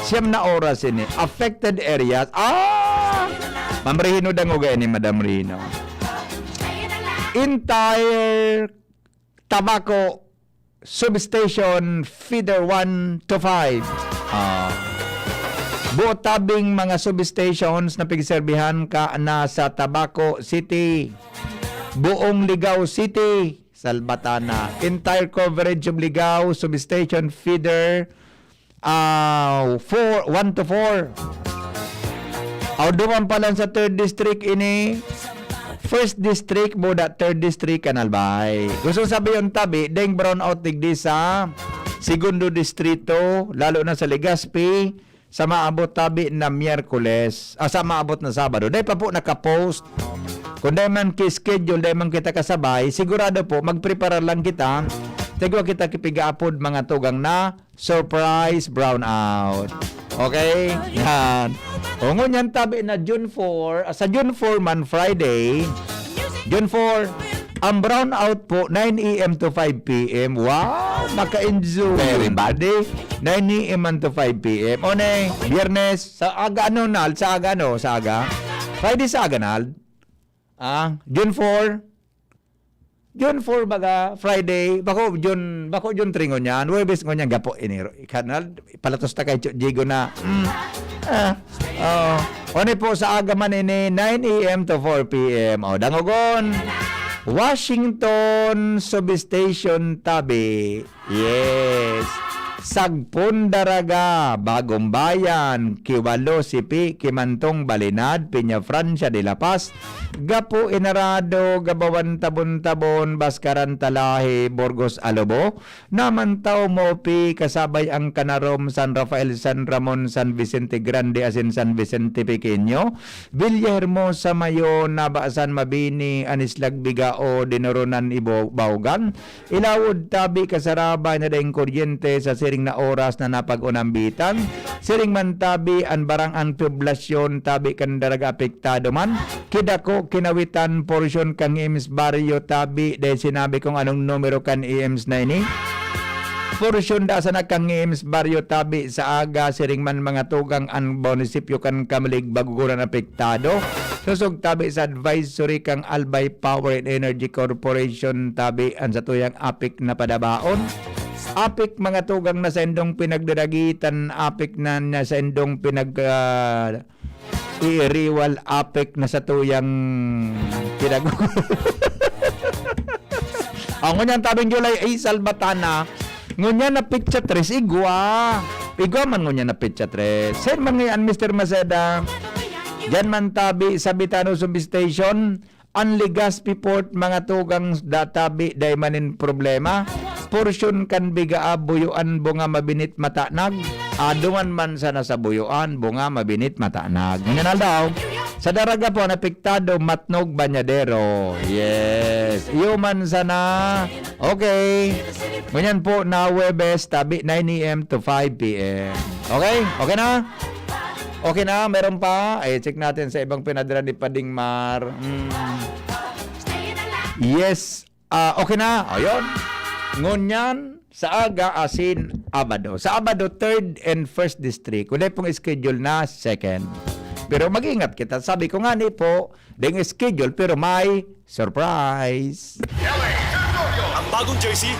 siyam na oras ini. Affected areas. Ah! Ma'am Rino, dangoga ini, Madam Rino. Entire Tabaco Substation Feeder one to five. Ah. Buot tabing mga substations na pigserbihan ka na sa Tabaco City. Buong Ligao City, Salbatana. Entire coverage of Ligao Substation Feeder ah, four, one to four. Aw, duman pa lang sa third district ini. First district, buda, third district, Canal Bay. Gusto sabi yung tabi, deng brownout digdi sa segundo distrito, lalo na sa Legazpi, sa maabot tabi na Miyerkules, ah, sa maabot na Sabado. Dahil pa po nakapost. Kung dahil man ki-schedule, dahil man kita kasabay, sigurado po, magprepara lang kita. Tigwa kita kipigaapod mga tugang na surprise brownout. Okay? Yan. O, ngunyan tabi na June four, ah, sa June four man, Friday, June four, ang brownout po, nine a m to five p m. Wow! Maka-enjoy. Very bad. Nine a m man to five p m. O, ne, Biyernes, sa aga ano, Nal? Sa aga ano? Sa aga? Friday sa aga, Nal? Ah, June four? June four baga, Friday, bako June, bako June three ngunyan, Huwebes ngunyan, gapo ini, Kanal, palatos ta kay Cho-, Jigo na. Mm. Ah, oh. Oni po sa aga man ini, nine a m to four p m. O, dangogon. Washington Substation tabi. Yes. Sagpon Daraga, Bagong Bayan, Kiwalo, Sipi, Kimantong, Balinad, Peña Francia de La Paz, Gapo, Inarado, Gabawan, Tabon-Tabon, Baskaran, Talahi, Burgos, Alobo, Namantaw, Mopi, kasabay ang Kanarom, San Rafael, San Ramon, San Vicente Grande, asin San Vicente Pequeño, Villahermosa, Mayon, Naba, San Mabini, Anislag, Bigao, Dinoronan, Ibo-, Baugan, Ilawod tabi kasarabay na daing kuryente sa siring na oras na napag-unambitan. Siring man tabi an barang, an poblasyon tabi kan daraga apektado man. Kidako, Kinawitan, porsyon kan E M S baryo tabi, dahil sinabi kung anong numero kan E M S na ini. Porsyun da sana kan Ngims, Baryo tabi sa aga, siring man mga tugang an munisipyo kan Camalig, Baguguran apektado. Sosog tabi sa advisory kan Albay Power and Energy Corporation tabi an satuyang apik na padabaon. Apik mga tugang na saindong pinagdadagitan, apik na, na saindong pinag, ah, iiriwal, apik na satuyang pinag- Ang ngunyan tabing July ay salbatana. Ngunyan na pitsa tres, igwa. Igwa man ngunyan na pitsa tres. Sir, mangi an Mister Maceda. Diyan man tabi sa Bitano Substation. An Legazpi Port, mga tugang, da tabi, dai man nin problema. Porsyon kan bigaa, buyoan, bunga, mabinit, matanag. Adungan man sana sa buyoan, bunga, mabinit, matanag. Ngunyan aldaw, sa Daraga po, an apektado, Matnog, Banyadero. Yes. Iyo man sana. Okay. Ngunyan po na Huwebes, tabi, nine a m to five p m. Okay? Okay na? Okay na? Meron pa? Ay, check natin sa ibang pinadala ni Pading Mar. Mm. Yes. Ah, okay na. Ayun. Ngunyan, sa aga asin Abado. Sa Abado, third and first district. Kundi pong schedule na second. Pero mag-ingat kita. Sabi ko nga ni po, ding schedule, pero may surprise. Ang bagong jersey,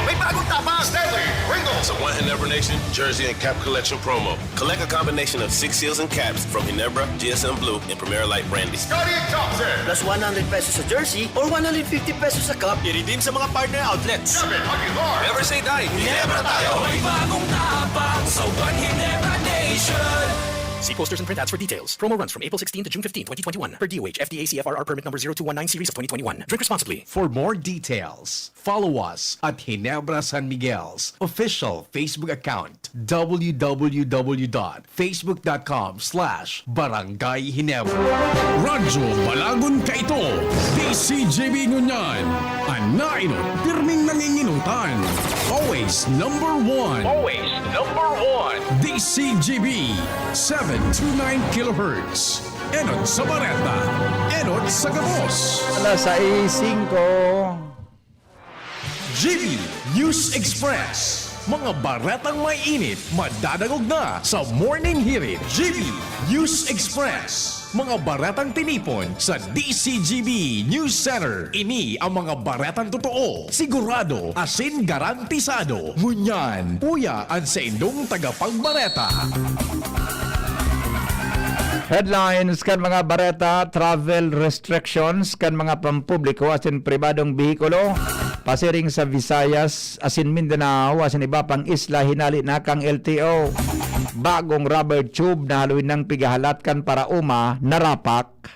may bagong tapang. Stanley Pringle. Sa One Ginebra Nation Jersey and Cap Collection Promo. Collect a combination of six seals and caps from Ginebra, G S M Blue, and Primera Light Brandy. Scottie Thompson. Plus one hundred pesos sa jersey or one hundred fifty pesos sa cup. I-redeem sa mga partner outlets. Kevin Aguilar. Never say die. Ginebra tayo. May bagong tapang sa One Ginebra Nation. See posters and printouts for details. Promo runs from April sixteen to June fifteen, twenty twenty-one. Per D O H, F D A C F R R Permit Number zero two one nine Series of twenty twenty-one. Drink responsibly. For more details, follow us at Ginebra San Miguel's official Facebook account, w w w dot facebook dot com slash barangay ginebra. Radyo Balagon Kaito, D C G B ngunyan. An nainot, pirming nanginginutan. Always number one. Always number one. D C G B, seven two nine kilohertz. Enot sa bareta, enot sa gabos. Alas sais singko. G B News Express. Mga baretang may init, madadangog na sa Morning Hirit. G B News Express. Mga baretang tinipon sa D C G B News Center. Ini ang mga baretang totoo, sigurado, asin garantisado. Ngunyan, uya an saindong tagapagbareta. Headlines kan mga bareta: travel restrictions kan mga pampubliko asin pribadong behikulo pasiring sa Visayas asin Mindanao asin iba pang isla hinali na kan L T O. Bagong rubber tube na haloy nang pigahalat kan paraoma narapak.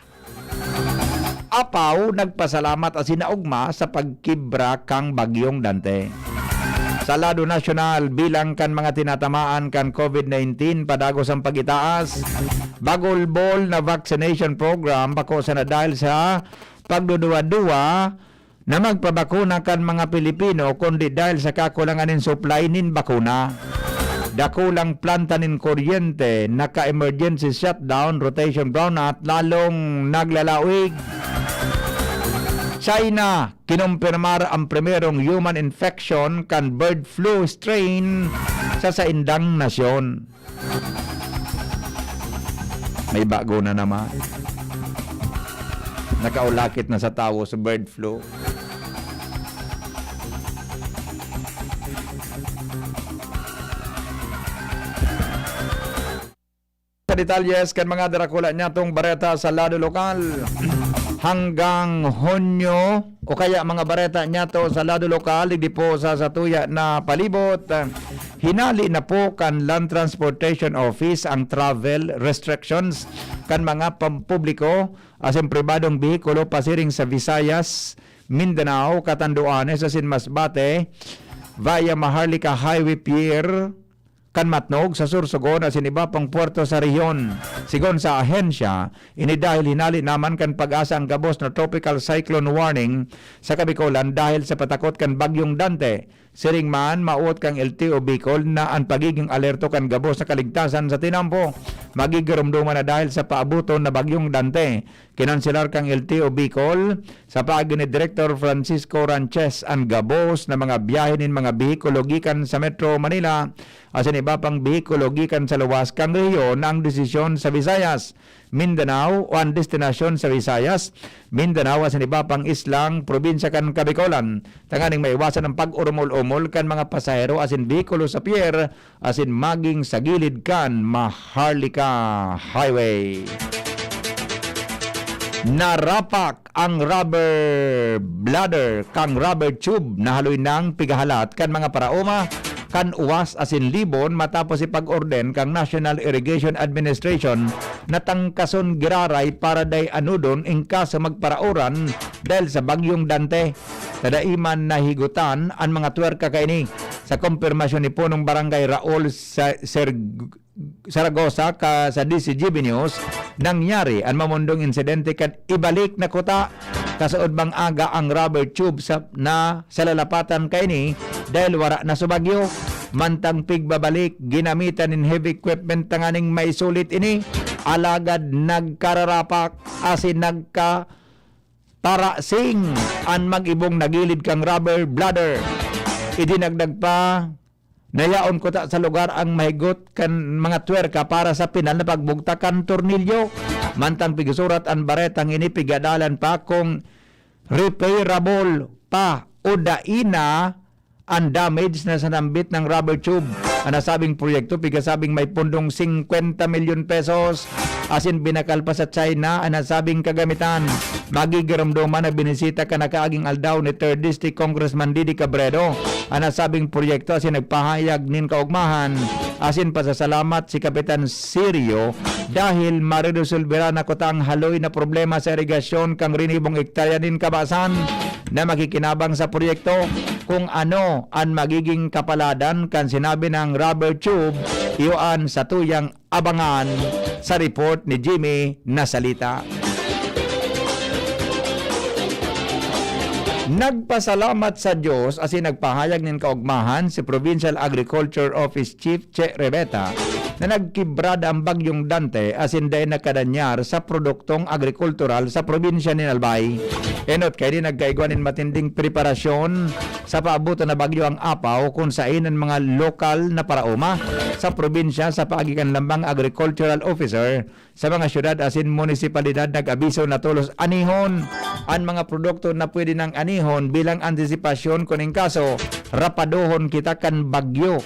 Apaw nagpasalamat asin naogma sa pagkibra kan Bagyong Dante. Sa lado nasyonal, bilang kan mga tinatamaan kan COVID nineteen padagos ang pag-itaas. Bagulbol na vaccination program bako sana dahil sa pagduduwa-duwa na magpabakuna kan mga Pilipino, kundi dahil sa kakulangan nin supply nin bakuna. Dakulang planta nin kuryente, naka-emergency shutdown, rotation brownout, lalong naglalawig. China, kinumpirmar ang primerong human infection kan bird flu strain sa saindang nasyon. May bago na naman. Nakaulakit na sa tawo sa bird flu. Sa detalye kan mga darakula niyatong bareta sa lado lokal. Hanggang Hunyo o kaya mga bareta niyato sa lado lokal, digdi po sa satuya na palibot, hinali na po kan Land Transportation Office ang travel restrictions kan mga pampubliko asin pribadong behikulo pasiring sa Visayas, Mindanao, Catanduanes asin Masbate via Maharlika Highway Pier kan Matnog sa Sorsogon asin iba pang puerto sa rehiyon. Sigon sa ahensya, ini dahil hinali naman kan PAGASA ang gabos na tropical cyclone warning sa Kabikolan dahil sa patakot kan Bagyong Dante. Siring man, mawot kan L T O Bicol na an pagiging alerto kan gabos na kaligtasan sa tinampo magigiromdoman na dahil sa paaboton na Bagyong Dante. Kinonselar kan L T O Bicol sa paagi ni Direktor Francisco Ranches an gabos na mga biyahe nin mga behikulo gikan sa Metro Manila asin iba pang behikulo gikan sa luwas kan rehiyon na ang desisyon sa Visayas, Mindanao o ang destinasyon sa Visayas, Mindanao asin iba pang islang probinsya kan Kabikolan tanganing maiwasan ang pag-urumol-umol kan mga pasahero asin behikulo sa pier asin maging sa gilid kan Maharlika Highway. Narapak ang rubber bladder kan rubber tube na haloy nang pigahalat kan mga paraoma kan Uwas asin Libon matapos ipag-orden kan National Irrigation Administration na tangkason giraray para dai anodon in kaso magparaoran dahil sa Bagyong Dante. Kadaiman nahigutan an mga twerka kaini. Sa kumpirmasyon ni Punong Barangay Raul Sa-, Serg-, Saragosa ka sa D C G B News, nangyari an mamundong insidente kan ibalik na kuta kasaod bang aga ang rubber tube sa, na sa lalapatan kaini dahil wara na sa bagyo. Mantang pigbabalik, ginamitan nin heavy equipment tanganing maisulit ini, alagad nagkararapak asin nagka parasing an mag-ibong nagilid kan rubber bladder. Idinagdag pa na yaon kuta sa lugar ang mahigot kan mga twerka para sa pinal na pagbugtak kan tornilyo. Mantang pigsurat an baretang ini, pigadalan pa kung repairable pa o dai na an damage na sa nambit na rubber tube. An nasabing proyekto, pigasabing may pundong singkwenta milyon pesos, asin binakal pa sa China an nasabing kagamitan. Magigiromdoman na binisita kan nakaaging aldaw ni Third District Congressman Didi Cabredo an nasabing proyekto asin nagpahayag nin kaogmahan asin pasasalamat si Kapitan Sirio dahil mareresolbera na kuta ang haloy na problema sa irigasyon kan rinibong ektarya nin kabasan na makikinabang sa proyekto. Kung ano an magiging kapaladan kan sinabi nang rubber tube, iyo an satuyang abangan sa report ni Jimmy Nasalita. Nagpasalamat sa Diyos asin nagpahayag nin kaogmahan si Provincial Agriculture Office Chief Che Rebeta na nagkibrada ang Bagyong Dante asin dai nakadanyar sa produktong agrikultural sa probinsya nin Albay. Enot kaini, nagkaigwa nin matinding preparasyon sa paabotan na bagyo ang Apaw, kun saen an mga lokal na paraoma sa probinsya sa paagi kan lambang agricultural officer sa mga syudad asin munisipalidad nag-abiso na tolos anihon an mga produkto na pwede nang anihon bilang antisipasyon kun in kaso rapadohon kita kan bagyo.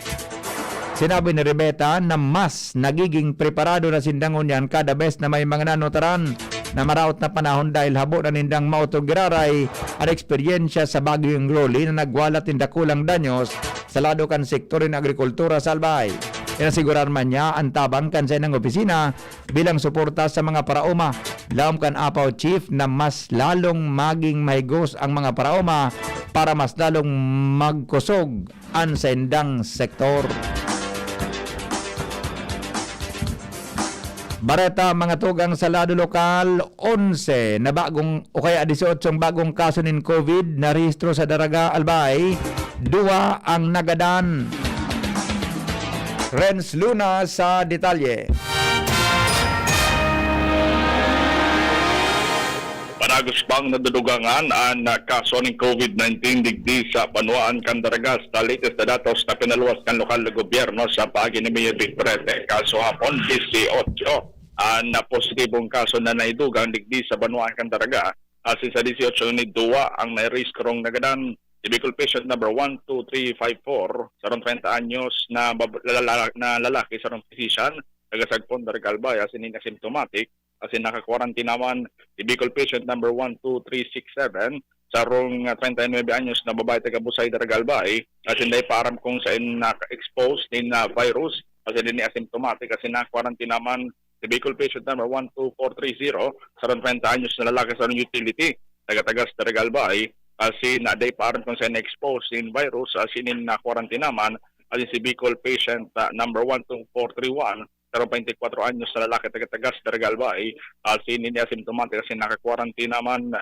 Sinabi ni Rebeta na mas nagiging preparado na sinda ngunyan kada bes na may mga nanutaran na maraot na panahon dahil habo na nindang maoto giraray an eksperyensya sa Bagyong Rolly na nagwalat nin dakulang danyos sa lado kan sektor nin agrikultura sa Albay. Inasigurar man niya an tabang kan saindang opisina bilang suporta sa mga paraoma. Laom kan Apaw Chief na mas lalong maging mahigos ang mga paraoma para mas lalong magkusog an saindang sektor. Bareta, mga tugang sa lado lokal, onse na bagong o kaya dieciocho bagong kaso nin COVID narehistro sa Daraga, Albay, duwa ang nagadan. Renz Luna sa detalye. Padagos pang nadudugangan an kaso nin COVID nineteen digdi sa banwaan kan Daraga. Sa latest na datos na pinaluwas kan lokal na gobyerno sa paagi ni Mayor Vic Prete, kaso hapon, dieciocho an positibong kaso na naidugang digdi sa banwaan kan Daraga. Asin sa dieciocho ini, duwa ang nairehistrong nagadan. Si Bicol patient number one two three five four, sarong treinta anyos na bab-, lala-, na lalaki, sarong physician, taga Sagpon, Daraga, Albay, asin ini asymptomatic, asin naka-quarantine naman. Si Bicol patient number one two three six seven, sarong, ah, treinta y nuebe anyos na babae, taga Busay, Daraga, Albay, asin dai pa aram kung saen naka-expose nin, ah, virus, asin ini asymptomatic, asin naka-quarantine naman. Si Bicol patient number one two four three zero, sarong treinta anyos na lalaki, sarong utility, taga Tagas, Daraga, Albay, asin dai pa aram kung saen na-expose nin virus, asin ini naka-quarantine naman. Asin si Bicol patient, ah, number one two four three one, sarong baintikwatro anyos na lalaki, taga Tagas, Daraga, Albay, asin ini asymptomatic, asin naka-quarantine naman.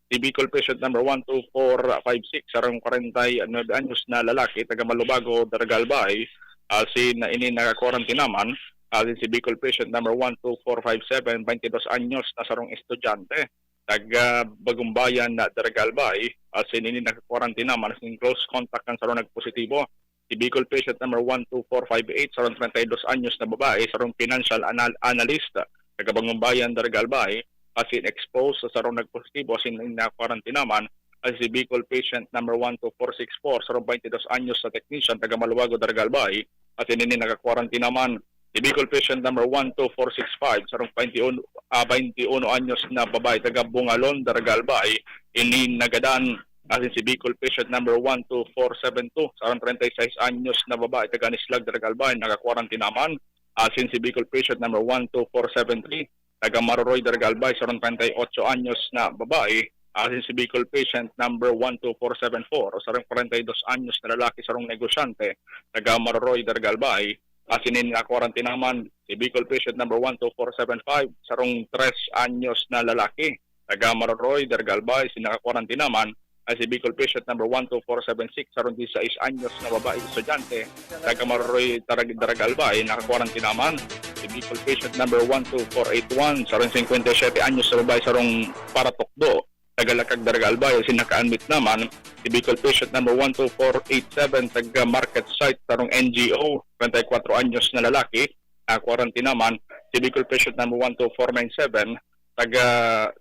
Si Bicol patient number one two four five six, sarong kwarenta y nuebe anyos na lalaki, taga Malubago, Daraga Albay, asin ini nakakwarantinaman. Asin si Bicol patient number one two four five seven, baintidos anyos na sarong estudyante, taga Bagumbayan na Daraga Albay, asin ini nakakwarantinaman, asin close contact kan sarong nagpositibo. Si Bicol patient number one two four five eight, sarong treinta y dos anyos na babae, sarong financial anal-, analyst, taga Bagumbayan, Daraga Albay, asin exposed sa sarong nagpositibo, asin nakakwarantinaman. Asin si Bicol patient number one two four six four, sarong baintidos anyos na technician, taga Malubago, Daraga Albay, asin ini nakakwarantinaman. Si Bicol patient number one two four six five, sarong baintiun, ah, baintiuno anyos na babae, taga Bungalon, Daraga Albay, ini nagadan. Asin si Bicol patient number one two four seven two, sarong treinta y seis anyos na babae, taga Nislag, Daraga Albay, nakakwarantinaman. Asin si Bicol patient number one two four seven three, taga Maroroy, Daraga Albay, sarong treinta y ocho anyos na babae. Asin si Bicol patient number one two four seven four, sarong kwarenta y dos anyos na lalaki, sarong negosyante, taga Maroroy, Daraga Albay. Asin ini nakwarantinaman. Si Bicol patient number one two four seven five, sarong tres anyos na lalaki, taga Maroroy, Daraga Albay, asin nakakwarantinaman. Asin si Bicol patient number one two four seven six, sarong disisais anyos na babae estudyante, taga Maroroy, Tarag-, Daraga Albay, nakakwarantinaman. Si Bicol patient number one two four eight one, sarong singkwenta y siyete anyos na babae, sarong paratukdo, taga Lakag, Daraga Albay, asin naka-admit naman. Si Bicol patient number one two four eight seven, taga Market Site, sarong N G O, treinta y cuatro anyos na lalaki, nakakwarantinaman. Si Bicol patient number one two four nine seven, taga,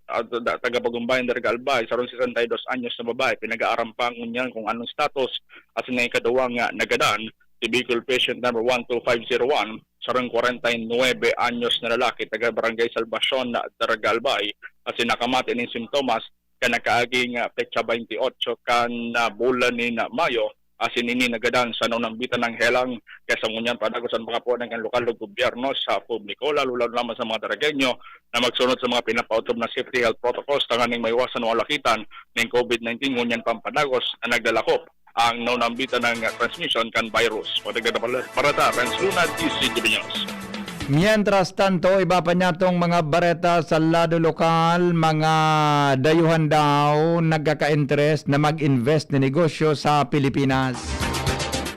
ah, da-, taga Bagumbayan, Daraga Albay, sarong sesenta y dos anyos na babae, pinag-aarampangon niyan kung anong status. Asin ang ikaduwang, ah, nagadan, si Bicol patient number one two five zero one, sarong kwarenta y nuebe anyos na lalaki, taga Barangay Salvacion na Daraga Albay, asin nakamate nin simptomas kan nakaaging, ah, petsa bainti otso kan, ah, bulan nin, ah, Mayo. Asin ini nagadan sa naunambitan na helang. Kaya sa ngunyan, padagos an mga punan kan lokal na gobyerno sa publiko, lalo-lalo naman sa mga Daragenyo, na magsunod sa mga pinapautob na safety health protocols tanganing maiwasan o alakitan ning COVID nineteen. Ngunyan pampadagos na naglalakop ang naunambitan na transmisyon kan virus. Pagdagan na pala, para sa Renz Luna, D C T V News. Mientras tanto, iba pa niyatong mga bareta sa lado lokal, mga dayuhan daw nagkaka-interes na mag-invest na negosyo sa Pilipinas.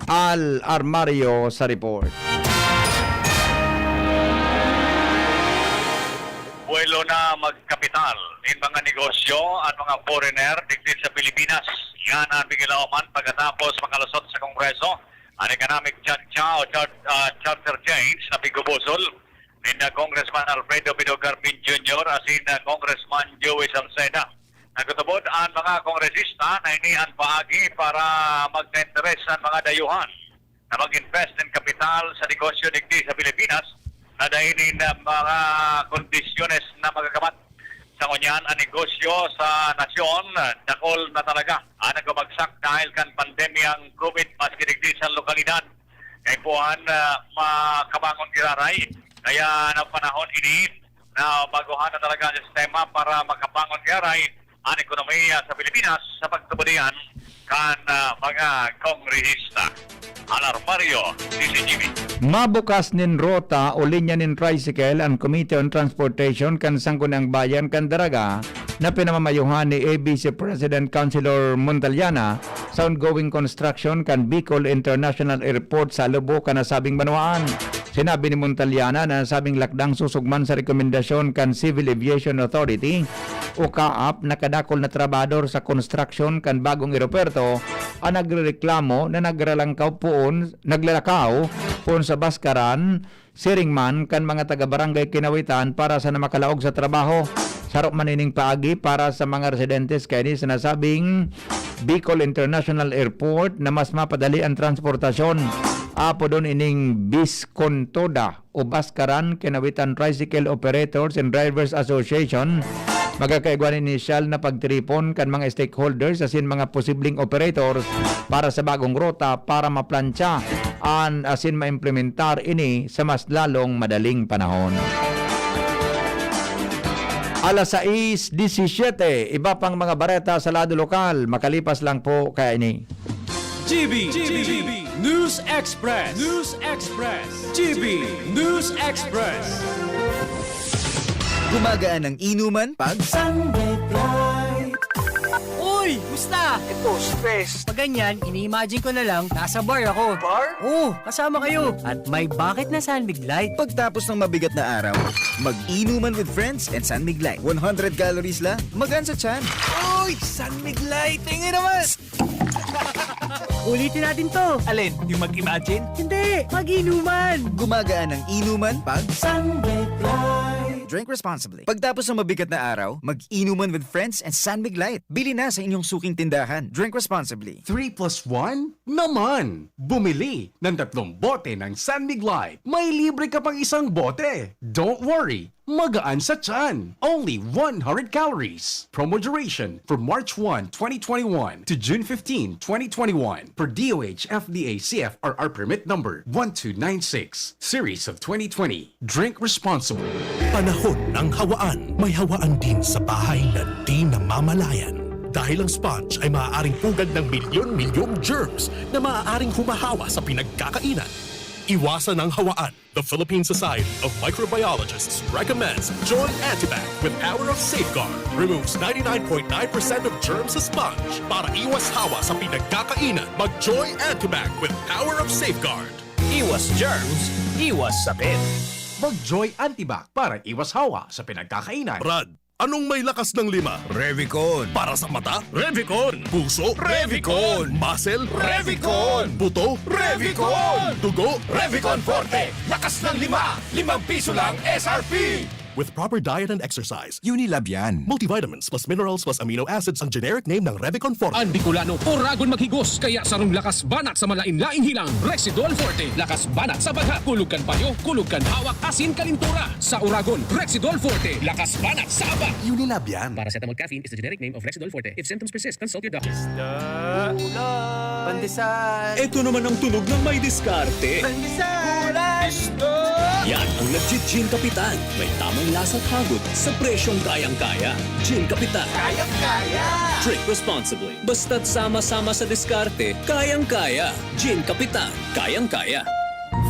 Al Armario sa report. Buwelo na magkapital nin mga negosyo an mga foreigner digdi sa Pilipinas. Yan ang bigilaoman pagkatapos makalusot sa Kongreso an economic chancha o char-, ah, charter change na pigubusol ninda Congressman Alfredo Pido Carpin Junior asin, ah, Congressman Joey Salceda. Nagtutubod an mga kongresista na ini an paagi para magka-interes an mga dayuhan na mag-invest nin kapital sa negosyo digdi sa Pilipinas na dai nin, ah, mga kondisyones na magkakamat. Sa ngunyan, an negosyo sa nasyon, dakul na talaga an nagbabagsak dahil kan pandemyang COVID, maski digdi sa lokalidad. Kaipuhan, ah, makabangon giraray. Kaya na panahon ini na baguhan na talaga ang sistema para makabangon giraray an ekonomiya sa Pilipinas sa pagtubod iyan kan, ah, mga kongresista. Alarmario, C C T V. Mabukas nin rota o linya nin tricycle an Committee on Transportation kan Sangguniang Bayan kan Daraga na pinamamayohan ni A B C President Councilor Montaliana sa ongoing construction kan Bicol International Airport sa Lobo kan nasabing banwaan. Sinabi ni Montaliana na nasabing lakdang susugman sa rekomendasyon kan Civil Aviation Authority o CAAP na kadakul na trabahador sa construction kan bagong eroporto an nagrereklamo na nagralangkaw poon, naglalakaw poon sa baskaran, siring man kan mga taga-Barangay Kinawitan para sana makalaog sa trabaho. Saro man ining paagi para sa mga residentes kaini sa nasabing Bicol International Airport na mas mapadali ang transportasyon. Apodon ining BISCONTODA o Baskaran Kinawitan Tricycle Operators and Drivers Association, magkakaigwa nin inisyal na pagtiripon kan mga stakeholders asin mga posibleng operators para sa bagong ruta para maplantsa an asin maimplementar ini sa mas lalong madaling panahon. Alas sais disisiete, iba pang mga bareta sa lado lokal, makalipas lang po kaini. G B, G B, News Express, News Express, G B, News Express. Gumagaan ang inuman pag Sunday Fly. Basta! Ito, stress. Pag ganyan, ini-imagine ko na lang, nasa bar ako. Bar? Oo, kasama kayo. At may bakit na San Mig Light. Pagtapos ng mabigat na araw, mag-inuman with friends and San Mig Light. One hundred calories lang, magaan sa tiyan. Uy! San Mig Light! Tingin naman! Ulitin natin to. Alin? Yung mag-imagine? Hindi, mag-inuman. Gumagaan ang inuman pag San Mig Light. Drink responsibly. Pagtapos ng mabigat na araw, mag-inuman with friends and San Mig Light. Bili na sa inyong suking tindahan. Drink responsibly. Three plus one naman! Bumili ng tatlong bote ng San Mig Light. May libre ka pang isang bote. Don't worry, magaan sa tiyan. Only one hundred calories. Promo duration from March one, twenty twenty-one to June fifteen, twenty twenty-one. Per D O H F D A C F R R permit number one two nine six, series of twenty twenty. Drink responsibly. Panahon ng hawaan. May hawaan din sa bahay na di namamalayan. Dahil ang sponge ay maaaring pugad ng milyon-milyong germs na maaaring humahawa sa pinagkakainan. Iwasan ang hawaan. The Philippine Society of Microbiologists recommends Joy Antibac with Power of Safeguard. Removes ninety-nine point nine percent of germs sa sponge para iwas hawa sa pinagkakainan. Mag Joy Antibac with Power of Safeguard. Iwas germs, iwas sakit. Mag Joy Antibac para iwas hawa sa pinagkakainan. Brad, anong may lakas ng lima? Revicon. Para sa mata? Revicon. Puso? Revicon. Muscle? Revicon. Buto? Revicon. Dugo? Revicon Forte. Lakas ng lima. Limang piso lang S R P. With proper diet and exercise, Unilab yan. Multivitamins plus minerals plus amino acids ang generic name ng Revicon Forte. Ang Bicolano, Oragon maghigos, kaya sarong lakas banat sa malain-laing hilang. Rexidol Forte, lakas banat sa bagha, kulog kan payo, kulog kan hawak, asin kalintura. Sa Oragon, Rexidol Forte, lakas banat sa aba. Unilab yan. Paracetamol caffeine is the generic name of Rexidol Forte. If symptoms persist, consult your doctor. Pandesal. Ito naman ang tunog ng may diskarte. Pandesal. Yan ang nagji-Gin Kapitan. May tamang lasa at hagot sa presyong kayang-kaya. Gin Kapitan. Kayang-kaya. Drink responsibly. Basta't sama-sama sa diskarte, kayang-kaya. Gin Kapitan. Kayang-kaya.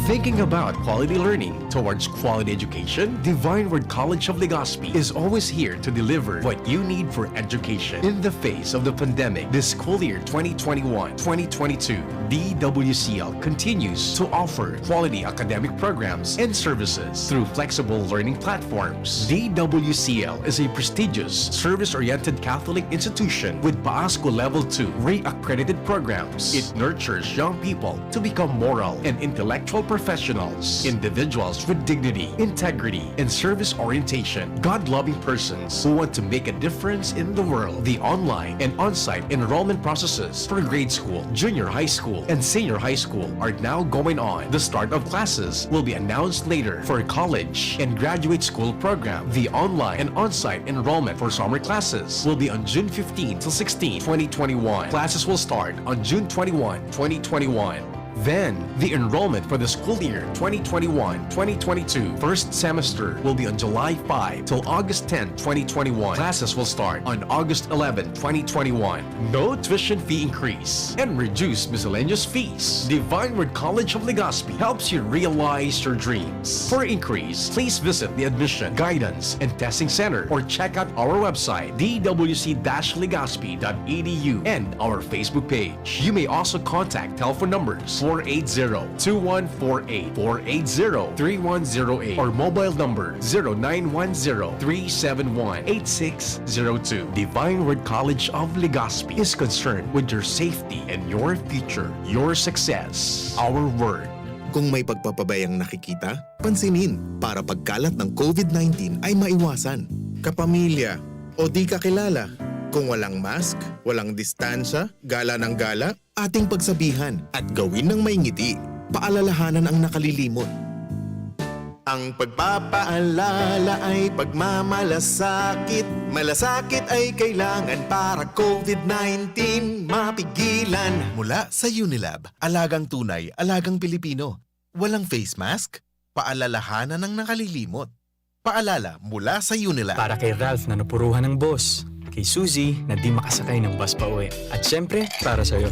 Thinking about quality learning towards quality education? Divine Word College of Legazpi is always here to deliver what you need for education. In the face of the pandemic, this school year twenty twenty-one, twenty twenty-two, D W C L continues to offer quality academic programs and services through flexible learning platforms. D W C L is a prestigious, service-oriented Catholic institution with PAASCO Level two re-accredited programs. It nurtures young people to become moral and intellectual professionals, individuals with dignity, integrity, and service orientation, God-loving persons who want to make a difference in the world. The online and on-site enrollment processes for grade school, junior high school, and senior high school are now going on. The start of classes will be announced later. For college and graduate school program, the online and on-site enrollment for summer classes will be on June fifteen to sixteen, twenty twenty-one. Classes will start on June twenty-one, twenty twenty-one. Then, the enrollment for the school year twenty twenty-one, twenty twenty-two first semester will be on July five till August ten, twenty twenty-one. Classes will start on August eleven, twenty twenty-one. No tuition fee increase and reduced miscellaneous fees. Divine Word College of Legazpi helps you realize your dreams. For inquiries, please visit the admission, guidance, and testing center or check out our website, d w c dash legazpi dot e d u, and our Facebook page. You may also contact telephone numbers four eight zero, two one four eight, four eight zero, three one zero eight, or mobile number zero nine one zero, three seven one, eight six zero two. Divine Word College of Legazpi is concerned with your safety and your future, your success. Our word. Kung may pagpapabayang nakikita, pansinin para pagkalat ng COVID nineteen ay maiwasan. Kapamilya o di kakilala, kung walang mask, walang distansya, gala ng gala, ating pagsabihan at gawin ng may ngiti. Paalalahanan ang nakalilimot. Ang pagpapaalala ay pagmamalasakit. Malasakit ay kailangan para COVID nineteen mapigilan. Mula sa Unilab, alagang tunay, alagang Pilipino. Walang face mask? Paalalahanan ang nakalilimot. Paalala mula sa Unilab. Para kay Ralph na napuruhan ng boss. Kay Suzy na di makasakay ng bus pa uwi. At syempre, para sa'yo.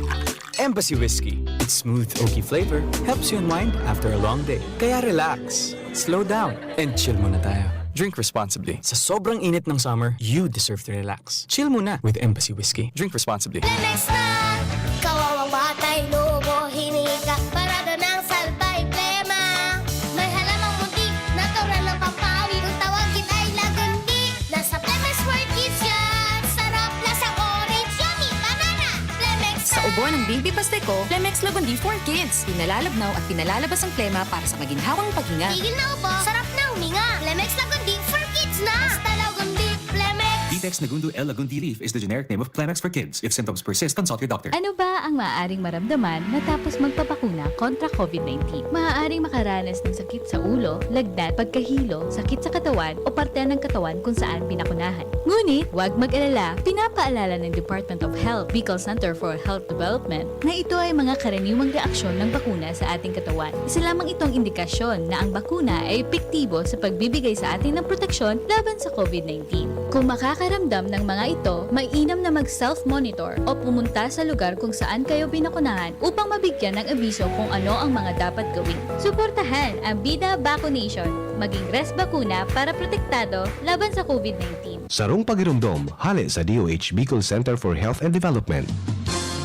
Embassy Whiskey. Its smooth, oaky flavor helps you unwind after a long day. Kaya relax, slow down, and chill muna tayo. Drink responsibly. Sa sobrang init ng summer, you deserve to relax. Chill muna with Embassy Whiskey. Drink responsibly. Lemex na! Kawawang batay, lobo, hininga, parada ng salbay, plema. May halamang munti, natural ng pampawid. Kung tawagin ay lagundi, nasa Lemex for Kids yan. Sarap, lasang orange, yummy, banana. Lemex Sa na! Ubo ng Baby Pasteco, Lemex Lagundi for Kids. Pinalalabnaw at pinalalabas ang plema para sa maginhawang paghinga. Tigil na ubo, sarap na huminga. Lemex Lagundi for Kids na! Basta Lagundi, Lemex! Ditex Nagundu L Lagundi Leaf is the generic name of Clemex for Kids. If symptoms persist, consult your doctor. Ano ba ang maaaring maramdaman matapos magpabakuna kontra COVID nineteen? Maaaring makaranas ng sakit sa ulo, lagnat, pagkahilo, sakit sa katawan o parte ng katawan kung saan binakunahan. Ngunit, huwag mag-alala, pinapaalala ng Department of Health, Bicol Center for Health Development, na ito ay mga karaniwang reaksyon ng bakuna sa ating katawan. Isa lamang itong indikasyon na ang bakuna ay epektibo sa pagbibigay sa atin ng proteksyon laban sa COVID nineteen. Kung makakaramdam ng mga ito, mainam na mag-self-monitor o pumunta sa lugar kung saan kayo binakunahan upang mabigyan ng abiso kung ano ang mga dapat gawin. Suportahan ang Bida Vaccination. Maging res bakuna para protektado laban sa COVID nineteen. Sarong pagiromdom, hale sa D O H Bicol Center for Health and Development.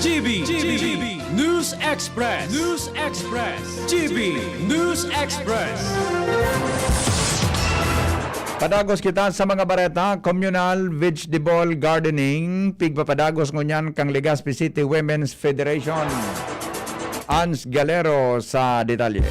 G B, G B, News Express, News Express, G B News Express. Padagos kita sa mga bareta, communal vegetable gardening, pigpapadagos ngunyan kan Legazpi City Women's Federation. Ans Galero sa detalye.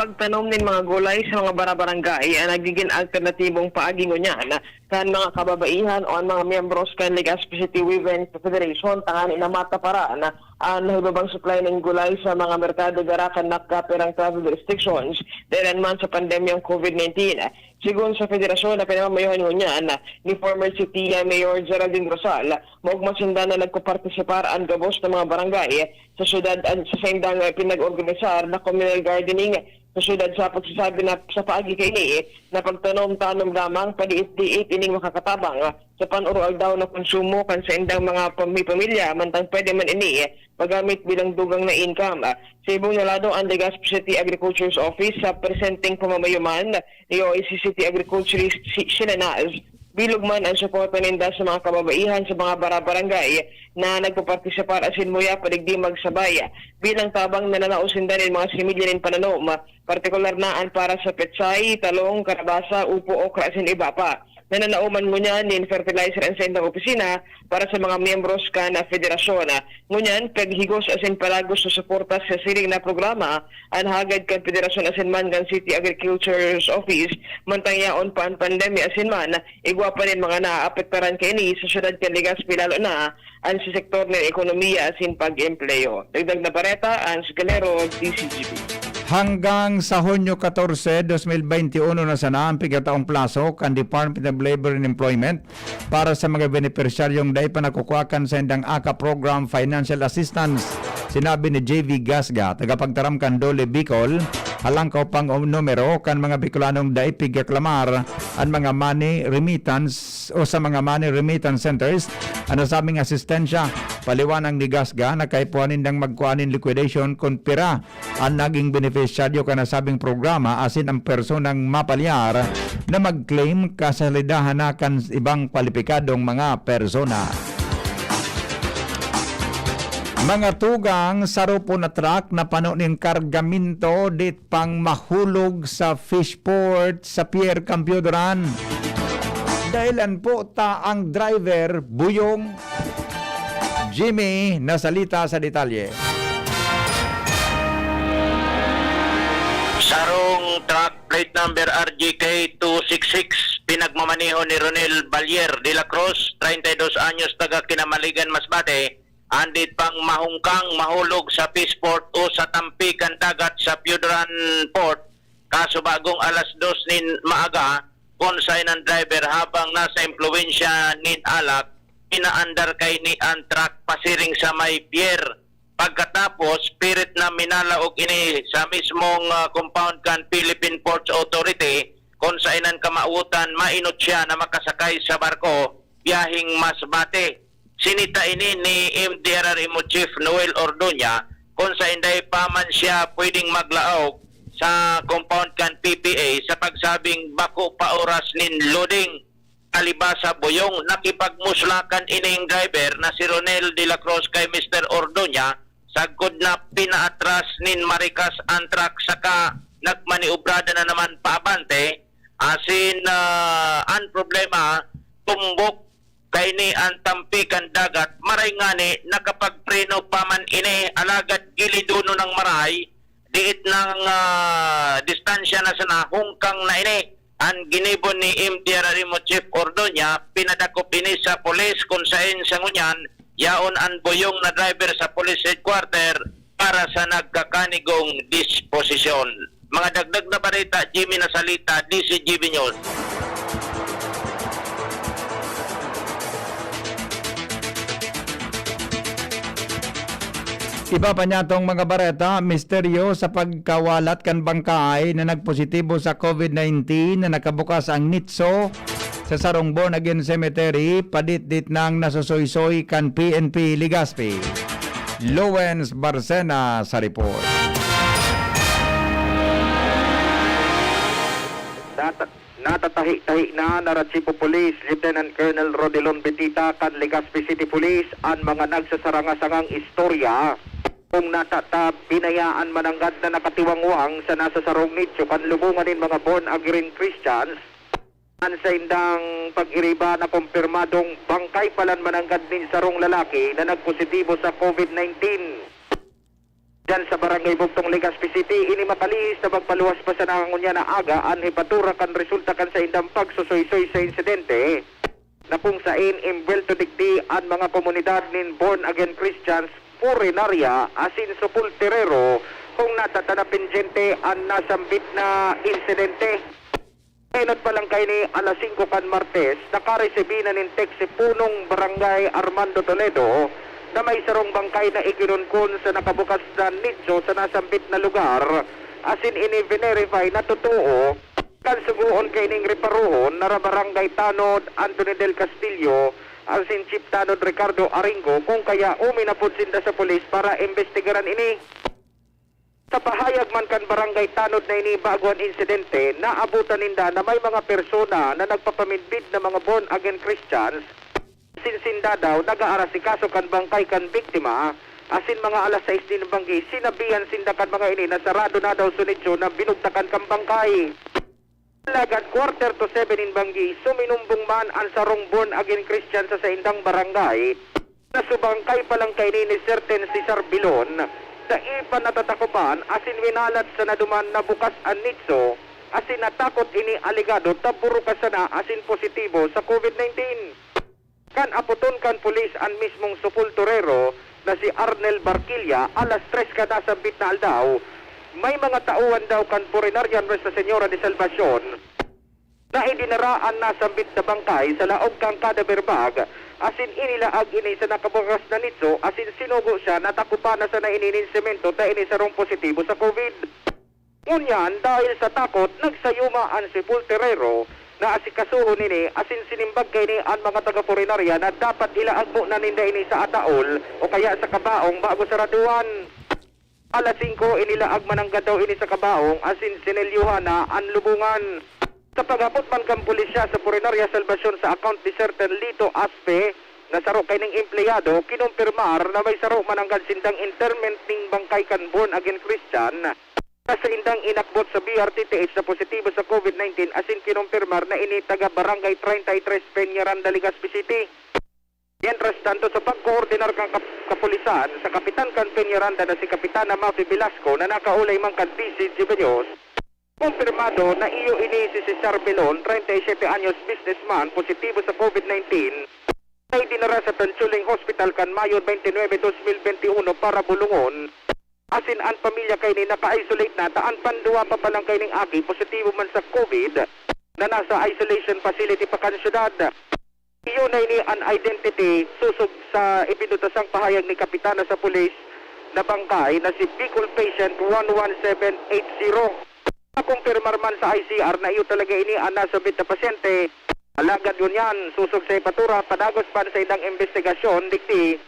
Pagtanom nin mga gulay sa mga barabarangay an nagigin alternatibong paagi ngunyan kan mga kababaihan o an mga miyembros kan Legazpi City Women's Federation, tanganing mataparan an nahibabang supply nin gulay sa mga merkado dara kan nakapirang travel restrictions dailan man sa pandemyang COVID nineteen. Sigon sa federasyon na pinamamayohan ngunyan ni former City Mayor Geraldine Rosal, maogma sinda na nagpapartisipar an gabos na mga barangay sa syudad an, sa saindang, eh, pinag-organisar na communal gardening sa syudad sa pagsasabi na sa paagi kaini na pagtanom-tanom lamang padiit-diit ining makakatabang sa pan-aroaldaw na konsumo kan saindang mga pami-, pamilya, mantang pwede man ini magamit bilang dugang na income. Sa ibong na lado, an Legazpi City Agriculture's Office sa presenteng pamamayo man ni O I C City Agriculturist si Silanaz, bilog man an suporta ninda sa mga kababaihan sa mga barabarangay na nagpapartisipar asin muya pa digdi magsabay bilang tabang na nanao sinda nin mga similya nin pananom, partikular na an para sa pechay, talong, kalabasa, upo, okra asin iba pa. Nananao man ngunyan nin fertilizer an saindang opisina para sa mga miyembros kan federasyon. Ngunyan, paghigos asin palagos sa suporta sa siring na programa an hagad kan federasyon asin man kan City Agriculture's Office, mantang yaon pa an pandemya asin man igwa pa nin mga naaapektaran kaini sa syudad kan Legazpi, lalo na an sa sektor nin ekonomiya asin pag-empleo. Dagdag na bareta, Ans Galero, D C G B. Hanggang sa Hunyo katorse, dos mil benti uno na sana ang pigkataong plaso kan Department of Labor and Employment para sa mga benepisyaryong dai pa nakukua kan saindang aka program financial assistance. Sinabi ni J V Gasga, tagapagtaram kan DOLE Bicol, halangkaw pang numero kan mga Bicolanong dai pigkaklamar an mga money remittance o sa mga money remittance centers an nasabing asistensya. Paliwanag ni Gasga na kaipuhan nindang magkua nin liquidation kun pira an naging benepisyaryo kan nasabing programa asin ang personang mapalyar na mag-claim kasalidahan na kan ibang kwalipikadong mga persona. Mga tugang, saro po na truck na pano nin kargaminto dit pang mahulog sa fish port sa Pier Campiodoran. Dahilan po ta ang driver, Buyong Jimmy, nasalita sa detalye. Sarong truck plate number R G K two six six, pinagmamaneho ni Ronel Balier de la Cruz, treinta y dos anyos, taga Kinamaligan, Masbate, andit pang mahungkang mahulog sa fish port o sa tampi kan dagat sa Piodran Port, kasubagong alas dos nin maaga, kun saen an driver habang nasa impluwensya nin alak, inaandar kaini an truck pasiring sa may pier. Pagkatapos, pirit na minalaog ini sa mismong, ah, compound kan Philippine Ports Authority, kun saen an kamawotan mainot siya na makasakay sa barko biyaheng Masbate. Sinita ini ni M D R R M O Chief Noel Ordoña, kun saen dai pa man siya pwedeng maglaog sa compound kan P P A sa pagsabing bako pa oras nin loading. Alibasa Boyong, nakipagmuslakan ining driver na si Ronel de la Cruz kay Mister Ordoña, sagkod na pinaatras nin marikas ang truck saka nagmaniobrada na naman paabante. Asin, ah, ang problema, tumbok kaini ang tampi kan dagat, maray ngani nakapagpreno pa man ini, alagad gilidonon nang maray, diit nang, ah, distansya na sana hungkang na ini. An ginibo ni M T R R M O Chief Ordoña, pinadakop ini sa pulis kun saen sa ngunyan, yaon an Boyong na driver sa police headquarter para sa nagkakanigong disposisyon. Mga dagdag na balita, Jimmy Nasalita, D C G B News. Iba pa niya tong mga bareta, misteryo sa pagkawalat kan bangkay na nagpositibo sa COVID nineteen na nakabukas ang nitso sa sarong born-again cemetery, paditdit nang nasusoysoy kan P N P Legazpi. Lowens Barcena sa report. Nata-, natatahi-tahi na na Chief of Police Lieutenant Colonel Rodilon Betita kan Legazpi City Police an mga nagsasarangasangang istorya kung natatab, binayaan mananggad na nakatiwangwang sa nasa sarong nicho kan lubungan nin mga born-again Christians. An saindang pag-iriba na kumpirmadong bangkay palan mananggad nin sarong lalaki na nagpositibo sa COVID nineteen. Diyan sa Barangay Bugtong, Legazpi City, ini makalihis na magpaluwas pa sana ngunyan na aga an hepatura kan resulta kan saindang pagsusoysoy sa insidente, na kung sain imbwelto digdi an mga komunidad nin born-again Christians, purinarya asin sepulturero, kung natata na pendyente an nasambit na insidente. Enot pa lang kaini, alas singko kan Martes, nakaresibi na nin text si Punong Barangay Armando Toledo na may sarong bangkay na ikinunkon sa nakabukas na nicho sa nasambit na lugar, asin ini-verify na totoo. Kan sugoon kaining reparohon, nara Barangay Tanod Anthony del Castillo asin Chief Tanod Ricardo Aringo, kung kaya uminapod sinda sa pulis para imbestigaran ini. Sa pahayag man kan Barangay Tanod na ini bago an insidente, naabutan ninda na may mga persona na nagpapamidbid na mga born-again Christians, asin sinda daw nag-aarasikaso kan bangkay kan biktima, asin mga alas sais nin banggi, sinabihan sinda kan mga ini na sarado na daw so nicho na binugtakan kan bangkay. Alagad quarter to seven nin banggi, suminumbong man an sarong born-again Christian sa saindang barangay, na subangkay pa lang kaini ni Certain Cesar Bilon, dai pa natatakopan asin winalat sa naduman na bukas an nicho, asin natakot ini alegado ta burukas sana asin positibo sa COVID nineteen. Kan apoton kan pulis an mismong sepulturero na si Arnel Barquilla, alas tres kan nasambit na aldaw, may mga tauhan daw kan Purinarya Nuestra Señora de Salvacion na idinara an nasambit na bangkay sa laog kan cadaver bag, asin inilaag ini sa nakabukas na nicho, asin sinugo siya na takopan na sana ini nin semento ta ini sarong positibo sa COVID. Ngunyan, dahil sa takot, nagsayuma an sepulturero na asikasuhon ini, asin sinimbag kaini an mga taga-purinarya na dapat ilaag muna ninda ini sa ataol o kaya sa kabaong bago saraduhan. Alas singko, inilaag mananggad daw ini sa kabaong, asin sinelyuhan na an lubungan. Sa paghapot man kan pulisya sa Purinarya Salvacion sa account ni Certain Lito Aspe, na saro kaining empleyado, kinumpirmar na may saro mananggad sindang interment ning bangkay kan born-again Christian na saindang inakbot sa B R T T H na positibo sa COVID nineteen, asin kinumpirmar na ini taga Barangay treinta y tres, Peñaranda, Legazpi City. Mientras tanto, sa pagkoordinar kan kap-, kapulisan sa kapitan kan Peñaranda na si Kapitana Mafi Velasco na nakaulay man kan D C G B News, kumpirmado na iyo ini si Cesar Belon, treinta y siete anyos, businessman, positibo sa COVID nineteen, na idinara sa Tanchuling Hospital kan Mayo twenty-nine, twenty twenty-one para bulungon. Asin an pamilya kaini naka-isolate na ta an panduwa pa palang kaining aki positibo man sa COVID na nasa isolation facility pa kan syudad. Iyo na ini an identity sosog sa ipindutasang pahayag ni Kapitana sa Pulis na bangkay na si Bicol Patient one one seven eight zero. Nakumpirmar man sa I C R na iyo talaga ini an nasambit na pasyente. Alagad ngunyan, sosog sa hepatura, padagos pa an saindang imbestigasyon digdi.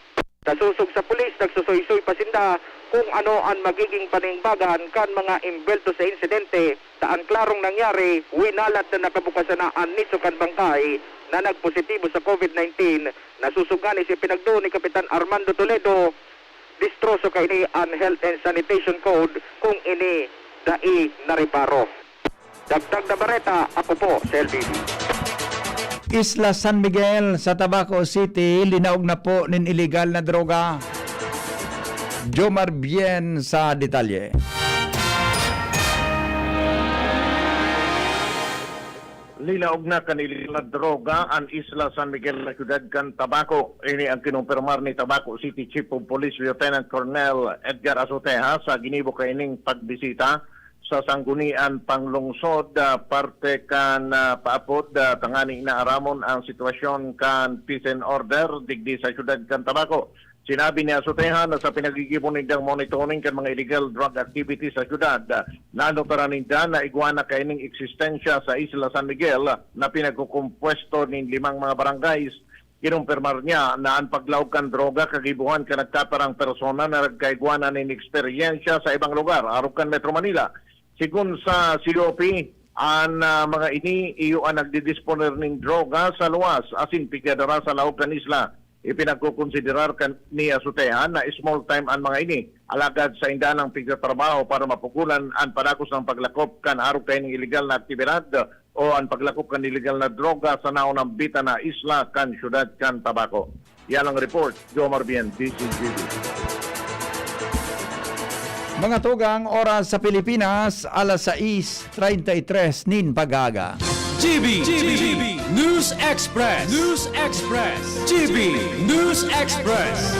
Sa sosog sa pulis, nagsusoysoy pa sinda kung ano an magiging panimbagan kan mga embwelto sa insidente. Ta an klarong nangyari, winalat na nakabukas sana an niso kan bangkay na nagpositibo sa COVID nineteen. Nasosog ngani si pinagduon ni Kapitan Armando Toledo, distroso kaini an Health and Sanitation Code kung ini dai nareparo. Dagdag na bareta, ako po si L B B. Isla San Miguel sa Tabaco City, linaog na po nin iligal na droga. Jomar Bien sa detalye. Linaog na kan iligal na droga an Isla San Miguel na siyudad kan Tabaco. Ini ang kinumpirmar ni Tabaco City Chief of Police Lieutenant Colonel Edgar Azoteja sa ginibo kaining pagbisita sa Sanggunian Panglungsod, ah, parte kan, ah, paapod, ah, tangani na aramon ang sitwasyon kan peace and order digdi sa siyudad kan Tabaco. Sinabi ni Azoteja na sa pinaggigibo nindang monitoring kan mga illegal drug activities sa siyudad, ah, nanotaran ninda na igwa na kaining eksistensya sa Isla San Miguel na pinagkukumpuesto nin limang mga barangays. Kinumpirmar niya na an paglaog kan droga kagibohan kan nagkatarang persona na nagkaigwa na nin eksperyensya sa ibang lugar arog kan Metro Manila. Sigon sa C O P, an, ah, mga ini iyo an nagdidisponer nin droga sa luwas asin pigdadara sa laog kan isla. Ipinagkokonsiderar kan ni Azoteja na small time an mga ini, alagad sainda nang pigtatrabaho para mapugolan an padagos na paglakop kan arog kaining iligal na aktibidad o an paglakop kan iligal na droga sa naonambitan na isla kan siyudad kan Tabaco. Yan ang report, Jomar Bien, D Z G B. Mga tugang, oras sa Pilipinas, alas sais treinta y tres nin pag-aga. G B, G B, News Express, News Express, G B News Express.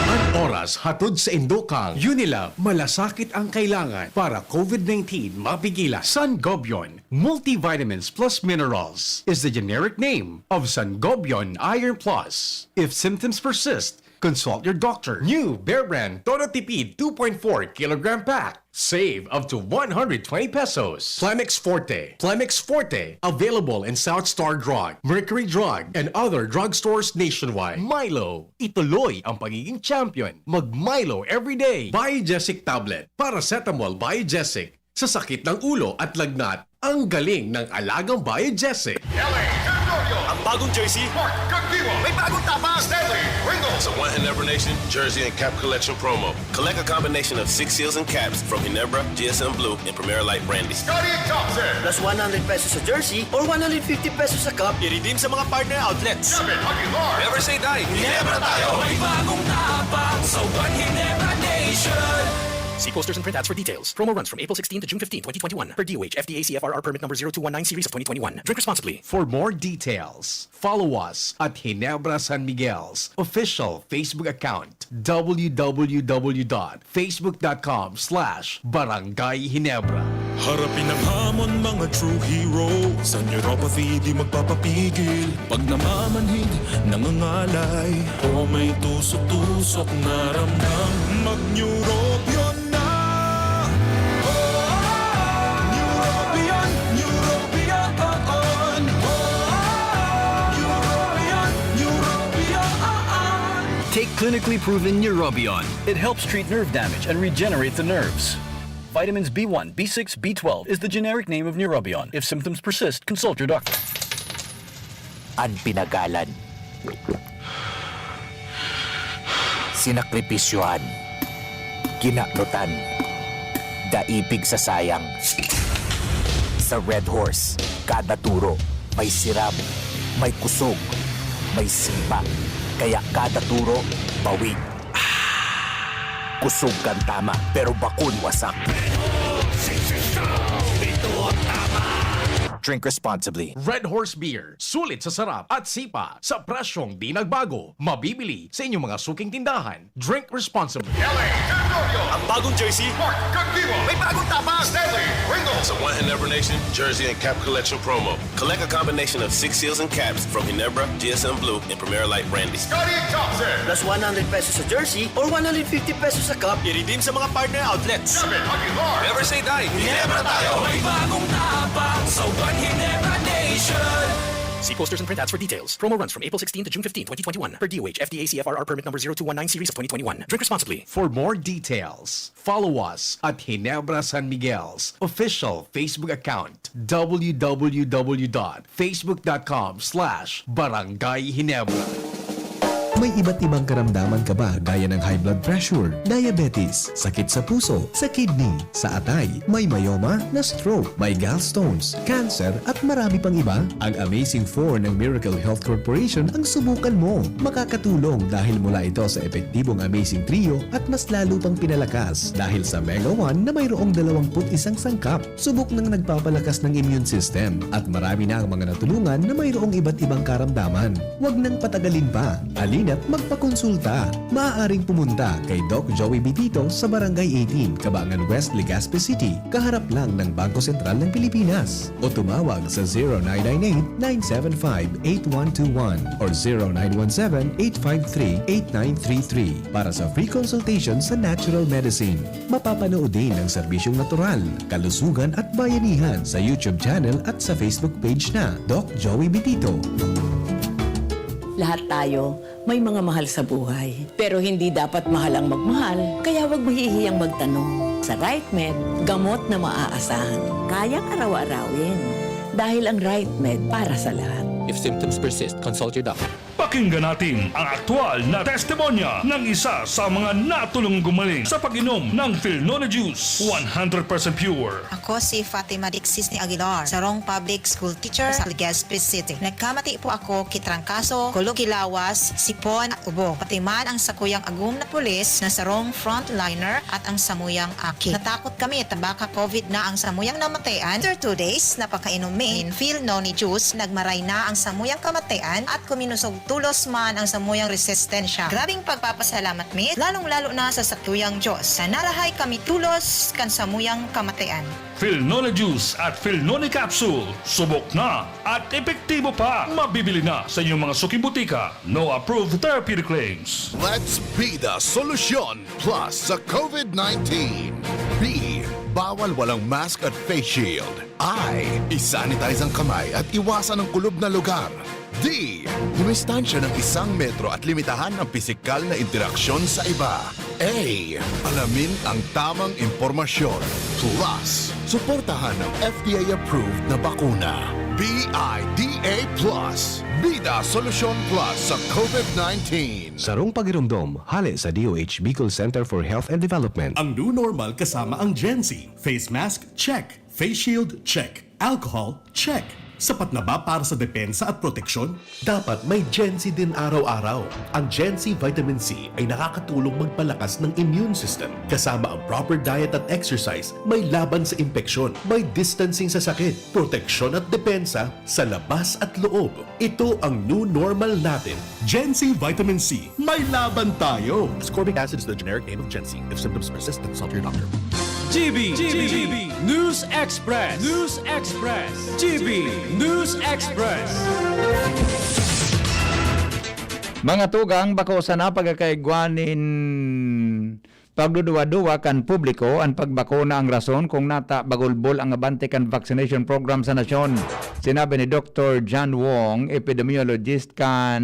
An oras hatod saindo kan Unilab, malasakit ang kailangan para COVID nineteen mapigilan. Sangobion, Multivitamins plus Minerals is the generic name of Sangobion Iron Plus. If symptoms persist, consult your doctor. New Bear Brand Todo Tipid two point four kilogram pack. Save up to one hundred twenty pesos. Plemex Forte. Plemex Forte. Available in South Star Drug, Mercury Drug, and other drugstores nationwide. Milo. Ituloy ang pagiging champion. Mag Milo everyday. Biogesic Tablet. Paracetamol Biogesic. Sa sakit ng ulo at lagnat, ang galing ng alagang Biogesic. L A Territorio. Ang bagong jersey, Mark Kagdiwa. May bagong tapang, Stanley Ringo. Sa One Ginebra Nation Jersey and Cap Collection Promo. Collect a combination of six seals and caps from Ginebra, G S M Blue, and Primera Light Brandy. Scottie Thompson. Plus one hundred pesos sa jersey or one hundred fifty pesos sa cap. I-redeem sa mga partner outlets. David Aguilar. Never say die. Ginebra tayo. May bagong tapang sa One Ginebra Nation. See posters and printouts for details. Promo runs from April sixteen to June fifteen, twenty twenty-one, per D O H F D A C F R R permit number zero two one nine series of twenty twenty-one. Drink responsibly. For more details, follow us at Ginebra San Miguel's official Facebook account, w w w dot facebook dot com slash barangay ginebra. Harapin ang hamon, mga true hero. Sa neuropathy, di magpapapigil. Pag namamanhid, nangangalay, o may tusok-tusok na ramdam, mag-Neurobion na! Neurobion, Neurobion, on! Neurobion, Neurobion, on! Take clinically proven Neurobion. It helps treat nerve damage and regenerate the nerves. Vitamins B one, B six, B twelve is the generic name of Neurobion. If symptoms persist, consult your doctor. An pinagalan, sinakripisyohan, kinaknutan, dai pigsasayang. Sa Red Horse, kada turo, may sirab, may kusog, may sipa. Kaya kada turo, bawi. Kusog kan tama, pero bakun wasak. Drink responsibly. Red Horse Beer. Sulit sa sarap at sipa sa presyong di nagbago. Mabibili sa inyong mga suking tindahan. Drink responsibly. L A Territorio. Ang bagong jersey, Mark Kagdiwa. May bagong tapang, Stanley Ringo. Sa One Ginebra Nation Jersey and Cap Collection Promo. Collect a combination of six seals and caps from Ginebra, G S M Blue, and Primera Light Brandy. Scottie Thompson. Plus one hundred pesos sa jersey or one hundred fifty pesos sa cap. I-redeem sa mga partner outlets. David Aguilar. Never say die. Ginebra tayo. May bagong tapang sa One Ginebra Nation. See posters and print ads for details. Promo runs from April sixteen to June fifteen, twenty twenty-one, per D O H F D A C F R R permit number zero two one nine series of twenty twenty-one. Drink responsibly. For more details, follow us at Ginebra San Miguel's official Facebook account, w w w dot facebook dot com slash barangay ginebra. May iba't ibang karamdaman ka ba, gaya ng high blood pressure, diabetes, sakit sa puso, sa kidney, sa atay, may myoma, na-stroke, may gallstones, cancer, at marami pang iba? Ang Amazing Four ng Miracle Health Corporation ang subukan mo. Makakatulong dahil mula ito sa epektibong Amazing Trio at mas lalo pang pinalakas dahil sa Mega One na mayroong dalawampu't isang sangkap. Subok nang nagpapalakas ng immune system at marami na ang mga natulungan na mayroong iba't ibang karamdaman. Huwag nang patagalin pa. Halina't magpakonsulta. Maaaring pumunta kay Doc Joey Bitito sa Barangay eighteen, Kabangan West, Legazpi City, kaharap lang ng Bangko Sentral ng Pilipinas. O tumawag sa zero nine nine eight, nine seven five, eight one two one or zero nine one seven, eight five three, eight nine three three para sa free consultation sa natural medicine. Mapapanood din ang serbisyong natural, kalusugan at bayanihan sa YouTube channel at sa Facebook page na Doc Joey Bitito. Lahat tayo may mga mahal sa buhay. Pero hindi dapat mahal ang magmahal, kaya huwag mahihiyang magtanong. Sa RightMed, gamot na maaasahan. Kayang araw-arawin. Dahil ang RightMed para sa lahat. If symptoms persist, consult your doctor. Pakinggan natin ang aktual na testimonya ng isa sa mga natulong gumaling sa pag-inom ng Filnone Juice, one hundred percent pure. Ako si Fatima Dixis ni Aguilar, sarong public school teacher sa Legazpi City. Nagkamati po ako ki trangkaso, kulog ki lawas, sipon at ubo. Pati man ang sakuyang agom na pulis na sarong frontliner at ang samuyang aki. Natakot kami ta baka COVID na ang samuyang namatayan. After two days na pagkainom mi nin Filnone Juice, nagmaray na ang samuyang kamatayan at kuminusog tulos man ang samuyang resistensya. Grabing pagpapasalamat mi, lalong-lalo na sa sakuyang Diyos, na narahay kami tulos kan samuyang kamatayan. Filnone Juice at Filnone Capsule, subok na at epektibo pa. Mabibili na sa inyong mga suking butika. No approved therapeutic claims. Let's be the solution plus sa COVID nineteen. B, bawal walang mask at face shield. I, isanitize ang kamay at iwasan ang kulob na lugar. D, dumistansya ng isang metro at limitahan ang pisikal na interaksyon sa iba. A, alamin ang tamang impormasyon. Plus, suportahan ang F D A-approved na bakuna. B I D A plus, Bida Solusyon Plus sa COVID nineteen. Sarong pagiromdom, hale sa D O H Bicol Center for Health and Development. Ang new normal kasama ang Gen Z. Face mask, check. Face shield, check. Alcohol, check. Sapat na ba para sa depensa at proteksyon? Dapat may Gen Z din araw-araw. Ang Gen Z Vitamin C ay nakakatulong magpalakas ng immune system. Kasama ang proper diet at exercise, may laban sa impeksyon, may distancing sa sakit, proteksyon at depensa sa labas at loob. Ito ang new normal natin. Gen Z Vitamin C, may laban tayo! Ascorbic acid is the generic name of Gen Z. If symptoms persist, consult your doctor. G B, G B, News Express, News Express, G B News Express. Mga tugang, bako sana pagkakaigwa nin pagduduwa-duwa kan publiko an pagbakuna ang rason kung nata bagulbol ang abante kan vaccination program sa nasyon. Sinabi ni Doktor John Wong, epidemiologist kan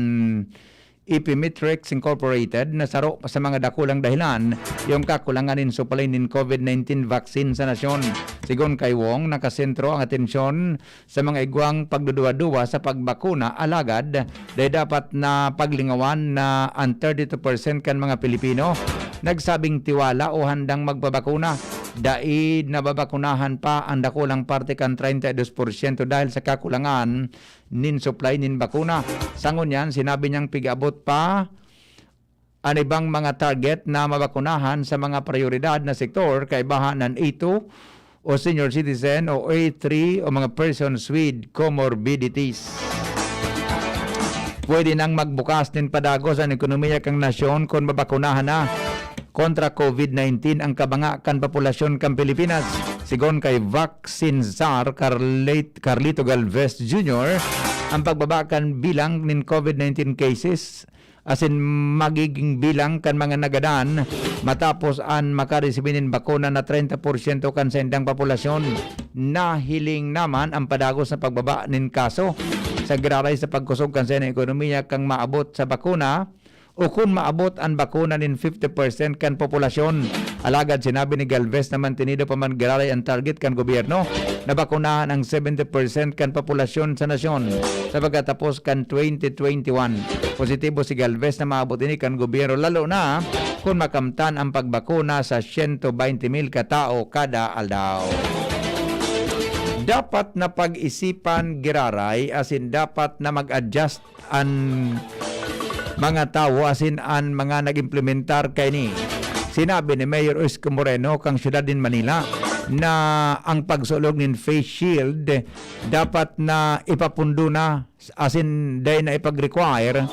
Epimetrics Incorporated, na saro sa mga dakulang dahilan yung kakulangan nin supply nin COVID nineteen vaccine sa nasyon. Sigon kay Wong, nakasentro ang atensyon sa mga igwang pagduduwa-duwa sa pagbakuna, alagad dai dapat na paglingawan na an thirty-two percent kan mga Pilipino nagsabing tiwala o handang magpabakuna. Dai nababakunahan pa ang dakulang parte kan treinta y dos porsyento dahil sa kakulangan nin supply nin bakuna. Sa ngunyan, sinabi niyang pig-abot pa an ibang mga target na mabakunahan sa mga prayoridad na sektor, kaibahan an A two o senior citizen o A three o mga persons with comorbidities. Pwede nang magbukas nin padagos an ekonomiya kan nasyon kun mabakunahan na kontra COVID nineteen ang kabanga kan populasyon kan Pilipinas. Sigon kay Vaccine Czar Carlit-, Carlito Galvez Junior, ang pagbaba kan bilang nin COVID nineteen cases asin magiging bilang kan mga nagadan matapos an makaresibi nin bakuna na treinta porsyento kan saindang populasyon. Nahiling naman ang padagos na pagbaba nin kaso. sa giraray sa pagkusog kan sayan na ekonomiya kan maabot sa bakuna o kun maabot an bakuna nin fifty percent kan populasyon. Alagad sinabi ni Galvez na mantinido pa man giraray an target kan gobyerno na bakunahan ang seventy percent kan populasyon sa nasyon sa pagkatapos kan twenty twenty-one. Positibo si Galvez na maabot ini kan gobyerno, lalo na kun makamtan ang pagbakuna sa siyento baynte mil ka tawo kada aldaw. Dapat na pag-isipan giraray asin dapat na mag-adjust an mga tawo asin an mga nag-implementar kaini. Sinabi ni Mayor Isko Moreno kan siyudad nin Manila na ang pagsulog nin face shield dapat na ipapundo na asin dai na ipag-require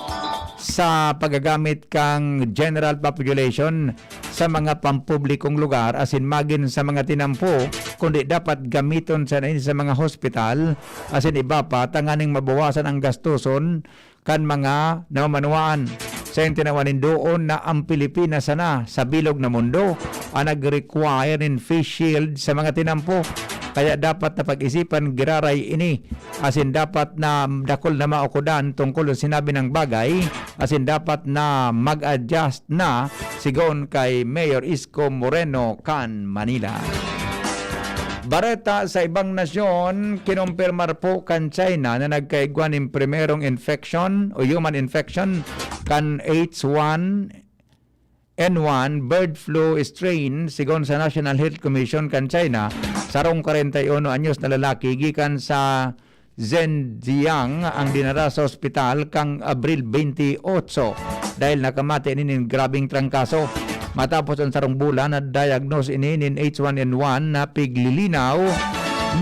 sa paggagamit kan general population sa mga pampublikong lugar asin magin sa mga tinampo, kundi dapat gamiton sana ini sa mga hospital asin iba pa tanganing mabawasan ang gastoson kan mga namamanwaan. Sa tinawan nin doon na ang Pilipinas sana sa bilog na mundo ang nag-require nin face shield sa mga tinampo. Kaya dapat na pag-isipan giraray ini, asin dapat na dakul na maukodan tungkol sa sinabi ng bagay, asin dapat na mag-adjust na, sigon kay Mayor Isko Moreno kan Manila. Bareta sa ibang nasyon, kinumpirmar po kan China na nagkaigwa nin primerong infection o human infection kan H one N one bird flu strain. Sigon sa National Health Commission kan China, sarong kwarenta y uno anyos na lalaki gikan sa Zhenjiang ang dinara sa ospital kan Abril twenty-eight dahil nakamate ini nin grabeng trangkaso. Matapos ang sarong bulan, na-diagnose ini nin H one N one na piglilinaw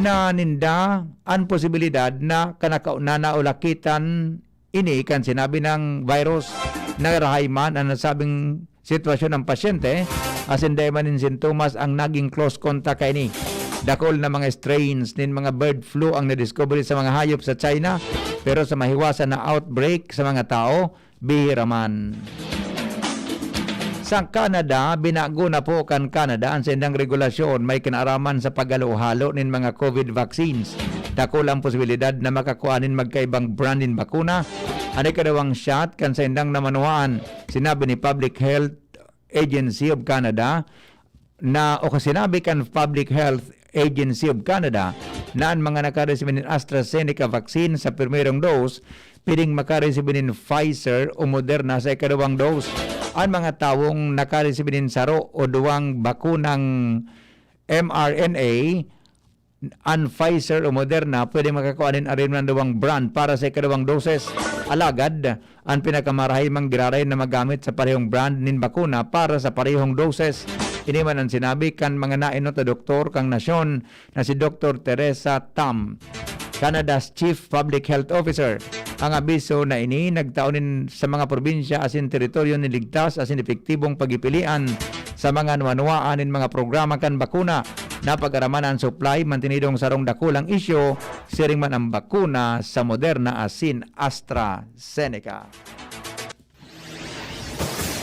na ninda an posibilidad na kanakauna na ulakitan ini kan sinabi ng virus. Narahay man ang nasabing sitwasyon ng pasyente, asin dai man nin sintomas ang naging close contact kaini. Dakul na mga strains nin mga bird flu ang nadiskubre sa mga hayop sa China, pero sa mahiwasan na outbreak sa mga tao, bihira man. Sa Canada, binago na po kan Canada ang saindang regulasyon may kinaaraman sa paghalo-halo nin mga covid vaccines. Dakul ang posibilidad na makakua nin magkaibang brand nin bakuna an ikaduwang shot kan saindang namanuhaan. Sinabi ni Public Health Agency of Canada na, o sinabi kan Public Health Agency of Canada na an mga nakaresibi nin AstraZeneca vaccine sa primerong dose pwedeng makaresibi nin Pfizer o Moderna sa ikaduwang dose. An mga tawong nakaresibi nin saro o duwang bakunang M R N A, an Pfizer o Moderna, pwede makakua nin arin man duwang brand para sa ikaduwang doses. Alagad, an pinakamarahay man giraray na magamit sa parehong brand nin bakuna para sa parehong doses. Ini man an sinabi kan mga naenot na doktor kan nasyon na si Doktor Teresa Tam, Canada's Chief Public Health Officer. Ang abiso na ini nagtao nin sa mga probinsya asin teritoryo nin ligtas asin epektibong pagipilian sa mga nuwa-nuwaan nin mga programa kan bakuna. Napag-araman an supply, mantinidong sarong dakulang isyu, siring man ang bakuna sa Moderna asin AstraZeneca.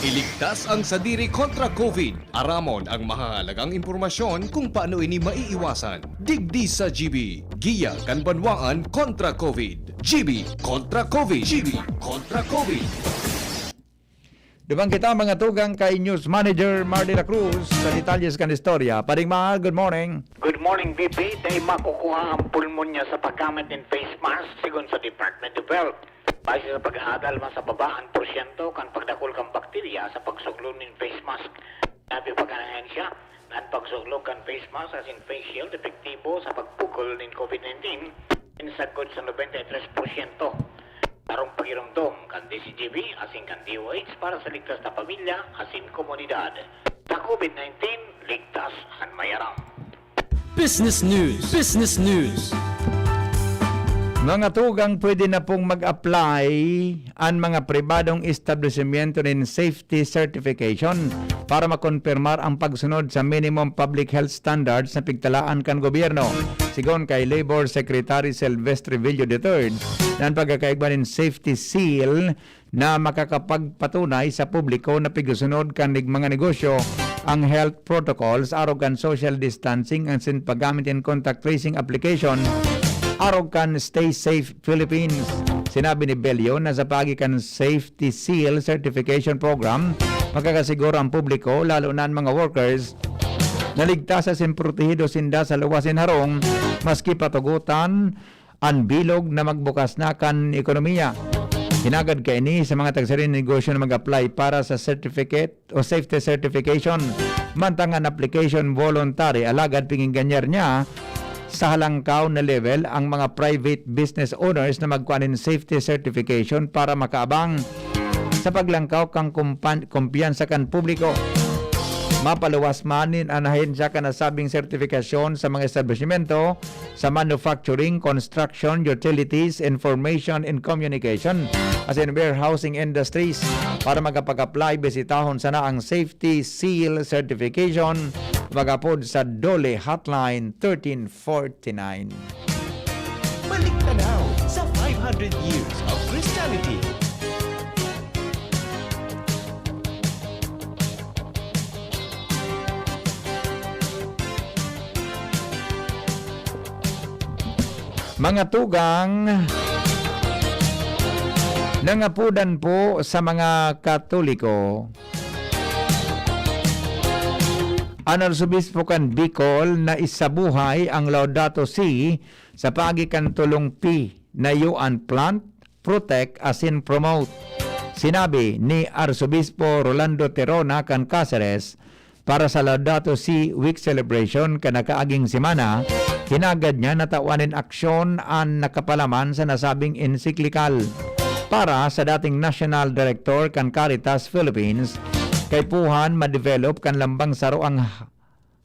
Iligtas ang sadiri kontra covid. Aramon ang mahahalagang impormasyon kung paano ini maiiwasan. Digdi sa G B, giya kan banwaan kontra covid. G B kontra covid. G B kontra covid. Duman kita, mga tugang, kay News Manager Mar de la Cruz sa detalles kan istorya. Paring Mar, good morning. Good morning, B P. Dai makukuha ang pulmonya sa paggamit nin face mask, sigon sa Department of Health. Base sa pag-aadalma sa baba an porsyento kan pagdakul kan bakterya sa pagsuglog nin face mask. Sinabi pa kan ahensya na an pagsuglog kan face mask asin face shield epektibo sa pagpukol nin covid nineteen, nin sagkod sa nobenta y tres porsyento. Sarong pagiromdom kan D C G B asin kan D O H para sa ligtas na pamilya asin komunidad. Sa covid nineteen, ligtas an mayaram. Business News. Business News. Mga tugang, pwede na pong mag-apply an mga pribadong establisimyento nin safety certification para makonpirmar ang pagsunod sa minimum public health standards na pigtalaan kan gobyerno. Sigon kay Labor Secretary Silvestre Villo the third, na an pagkakaigwa nin safety seal na makakapagpatunay sa publiko na pigsunod kan nig-, mga negosyo ang health protocols, arog kan social distancing, asin paggamit nin contact tracing application Arog kan Stay Safe Philippines. Sinabi ni Bello na sa paagi kan Safety Seal Certification Program, makakasiguro ang publiko, lalo na ang mga workers, na ligtas asin protehido sinda sa luwas nin harong, maski patugotan an bilog na magbukas na kan ekonomiya. Hinagad kaini sa mga tagsaring negosyo na mag-apply para sa certificate o safety certification. Mantang an application voluntary, alagad piginganyar niya sa halangkaw na level ang mga private business owners na magkua nin safety certification para makaabang sa paglangkaw kan kumpan-, kumpiyansa kan publiko. Mapaluwas man nin an ahensya kan nasabing sertifikasyon sa mga establisimento sa manufacturing, construction, utilities, information and communication, asin warehousing industries. Para makapag-apply, bisitahon sana ang Safety Seal Certification, mag-apod sa DOLE Hotline thirteen forty-nine. Balik tanaw sa five hundred years of Christianity. Mga tugang, nangapodan po sa mga Katoliko, an Arsobispo kan Bicol na isabuhay ang Laudato Si sa paagi kan tolong P na iyo an plant, protect asin promote. Sinabi ni Arsobispo Rolando Tirona kan Caceres, para sa Laudato Si Week celebration kan nakaaging semana, hinagad niya na tawan nin aksyon an nakapalaman sa nasabing ensiklikal. Para sa dating National Director kan Caritas Philippines, kaipuhan ma-develop kan lambang saro ang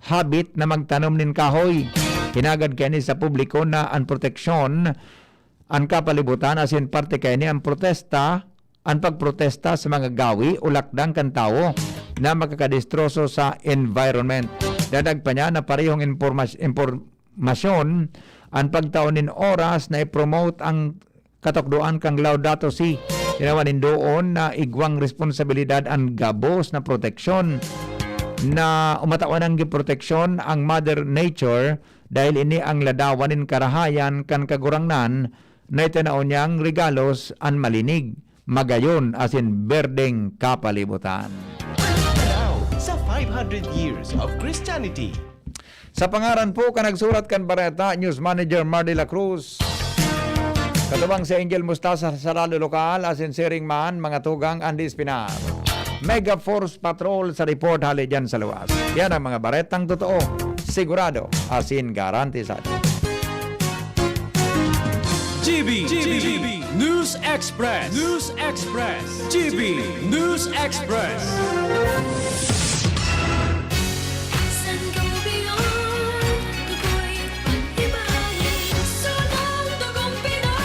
habit na magtanom nin kahoy. Hinagad kaini sa publiko na an proteksyon an kapalibutan asin parte kaini an protesta, an pagprotesta sa mga gawi o lakdang kan tawo na makakadestroso sa environment. Dadag pa niya na parehong impormas-, impormasyon an pagtao nin oras na i-promote ang katukdoan kan Laudato Si. Tinawan nindoon na igwang responsabilidad an gabos na proteksyon na umatawan ang giproteksyon ang Mother Nature, dahil ini ang ladawan nin karahayan kan Kagurangnan na itinao niyang regalos an malinig, magayon asin berdeng kapalibutan. Tanaw sa five hundred years of Christianity. Sa pangaran po kan nagsurat kan bareta, News Manager Mar de la Cruz, katubang si Angel Mustasa sa Lalo Lokal, asin siring man, mga tugang Andy Espinar. Mega Force Patrol sa report hali dyan sa luwas. Yan ang mga baretang totoo, sigurado, asin garantisado. G B, G B, News Express, News Express, G B News Express. Sangobion, tukoy pag-ibahin, sunang dugong Pinoy,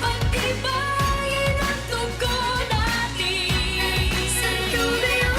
pag-ibahin ang dugo natin. Sangobion,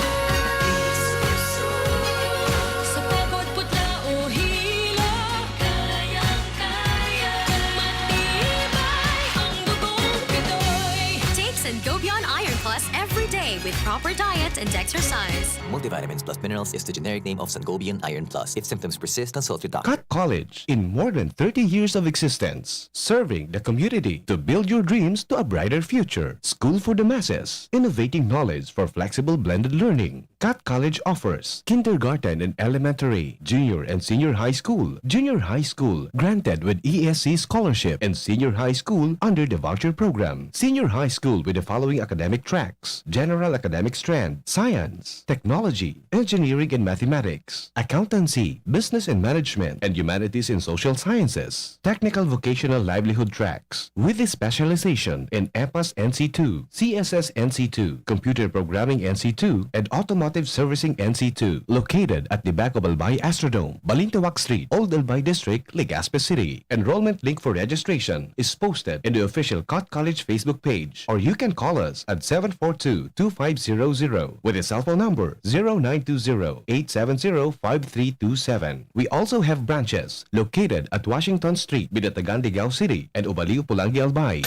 sa pagod, putla o hilo, kayang-kaya, matibay ang dugong Pinoy. Take Sangobion Iron Plus every day with proper diet and exercise. Multivitamins plus minerals is the generic name of Sangobion Iron Plus. If symptoms persist, consult your doctor. Cat College, in more than thirty years of existence, serving the community to build your dreams to a brighter future. School for the masses, innovating knowledge for flexible blended learning. Cat College offers kindergarten and elementary, junior and senior high school, junior high school granted with E S C scholarship, and senior high school under the voucher program. Senior high school with the following academic tracks: general academic strand, science, technology, engineering and mathematics, accountancy, business and management, and humanities and social sciences, technical vocational livelihood tracks, with a specialization in EPAS N C two, C S S N C two, computer programming N C two, and automotive servicing N C two, located at the back of Albay Astrodome, Balintawak Street, Old Albay District, Legazpi City. Enrollment link for registration is posted in the official Cat College Facebook page, or you can call us at seven four two, two five zero zero with a cell phone number zero nine two zero, eight seven zero, five three two seven. We also have branches located at Washington Street, Binatagan, Ligao City, and Ubaliw, Polangui, Albay.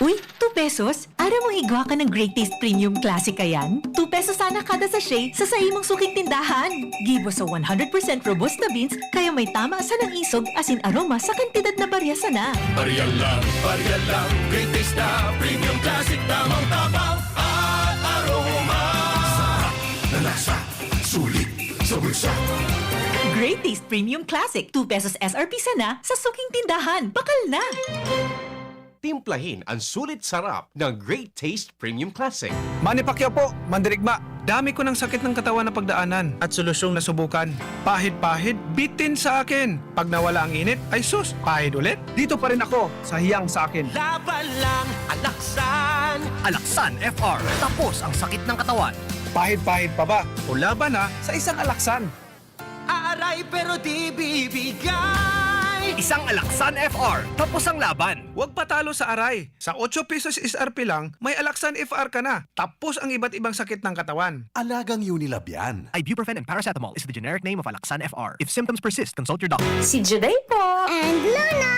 Uy, Tok, Pesos? Aram mo igwa ka ng Great Taste Premium Classic Ayan? Two pesos sana kada sachet sa saimong suking tindahan. Gibo sa one hundred percent robusta beans, kaya may tama sanang isog, asin, aroma sa kantidad na barya sana. Barya lang, barya lang, Great Taste na Premium Classic, tamang tabang at aroma. Sarap na lasa, sulit sa bulsa. Great Taste Premium Classic, two pesos S R P sana sa suking tindahan. Bakal na! Timplahin ang sulit sarap ng Great Taste Premium Classic. Manny Pacquiao po, mandirigma. Dami ko ng sakit ng katawan na pagdaanan at solusyong nasubukan. Pahid-pahid, bitin sa akin. Pag nawala ang init, ay sus, pahid ulit. Dito pa rin ako sa hiyang sa akin. Laban lang, Alaksan. Alaksan F R. Tapos ang sakit ng katawan. Pahid-pahid pa ba? O laban na sa isang Alaksan. Aaray pero di bibigay. Isang Alaksan F R, tapos ang laban. Huwag patalo sa aray. Sa otso pesos S R P lang, may Alaksan F R ka na. Tapos ang iba't ibang sakit ng katawan. Alagang Unilab yan. Ibuprofen and paracetamol is the generic name of Alaksan F R. If symptoms persist, consult your doctor. Si Juday po. And Luna.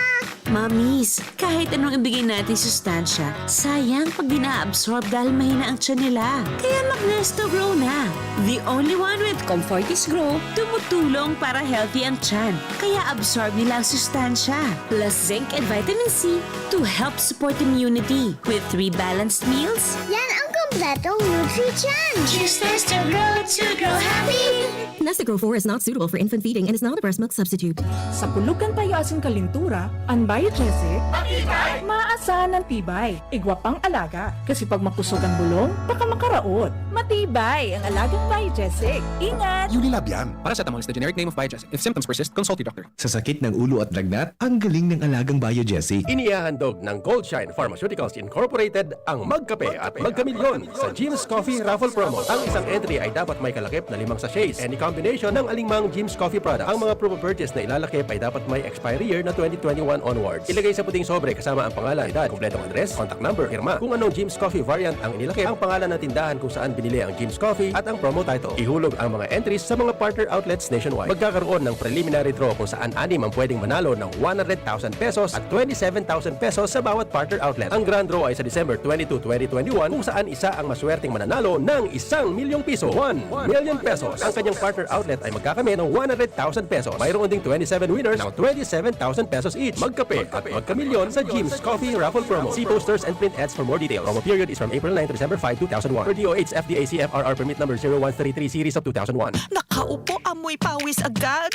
Mamis, kahit anong ibigay natin sustansya, sayang pag di na-absorb dahil mahina ang tiyan nila. Kaya mag-Nesto Grow na. The only one with Comfortis Grow, tumutulong para healthy ang tiyan. Kaya absorb nila ang sustansya, plus zinc and vitamin C to help support immunity. With three balanced meals, yan ang kompletong nutrition. Choose Nesto Grow to grow happy. Nesto Grow four is not suitable for infant feeding and is not a breast milk substitute. Sa pulugan tayo asin kalintura, ang Biogesic, matibay, maasahan ng tibay. Igwa pang alaga, kasi pag makusog ang bulong, baka makaraot. Matibay ang alagang Biogesic. Ingat! Unilab yan. Paracetamol is the generic name of Biogesic. If symptoms persist, consult your doctor. Sa sakit ng ulo at lagnat, ang galing ng alagang Biogesic. Inihahandog ng Goldshine Pharmaceuticals Incorporated ang Magkape at Magkamilyon sa Jim's Coffee Raffle Promo. Ang isang entry ay dapat may kalakip na limang sachets, any combination ng alinmang Jim's Coffee product. Ang mga proof of purchase na ilalakip ay dapat may expiry year na twenty twenty-one onwards. Ilagay sa puting sobre kasama ang pangalan, edad, kompletong address, contact number, pirma. Kung anong Jim's Coffee variant ang inilakip, ang pangalan ng tindahan kung saan binili ang Jim's Coffee at ang promo title. Ihulog ang mga entries sa mga partner outlets nationwide. Magkakaroon ng preliminary draw kung saan anim ang pwedeng manalo ng one hundred thousand pesos at twenty-seven thousand pesos sa bawat partner outlet. Ang grand draw ay sa December twenty-two, twenty twenty-one, kung saan isa ang maswerteng mananalo ng isang milyong piso, one million pesos. Ang kanyang partner outlet ay magkakamit ng one hundred thousand pesos. Mayroon ding twenty-seven winners ng twenty-seven thousand pesos each. Magkape at magkamilyon sa Jim's Coffee Raffle Promo. See posters and print ads for more details. Promo period is from April nine to December five, two thousand one. Per D O H F D A C F R R permit number zero one three three series of two thousand one. Nakaupo, amoy pawis agad.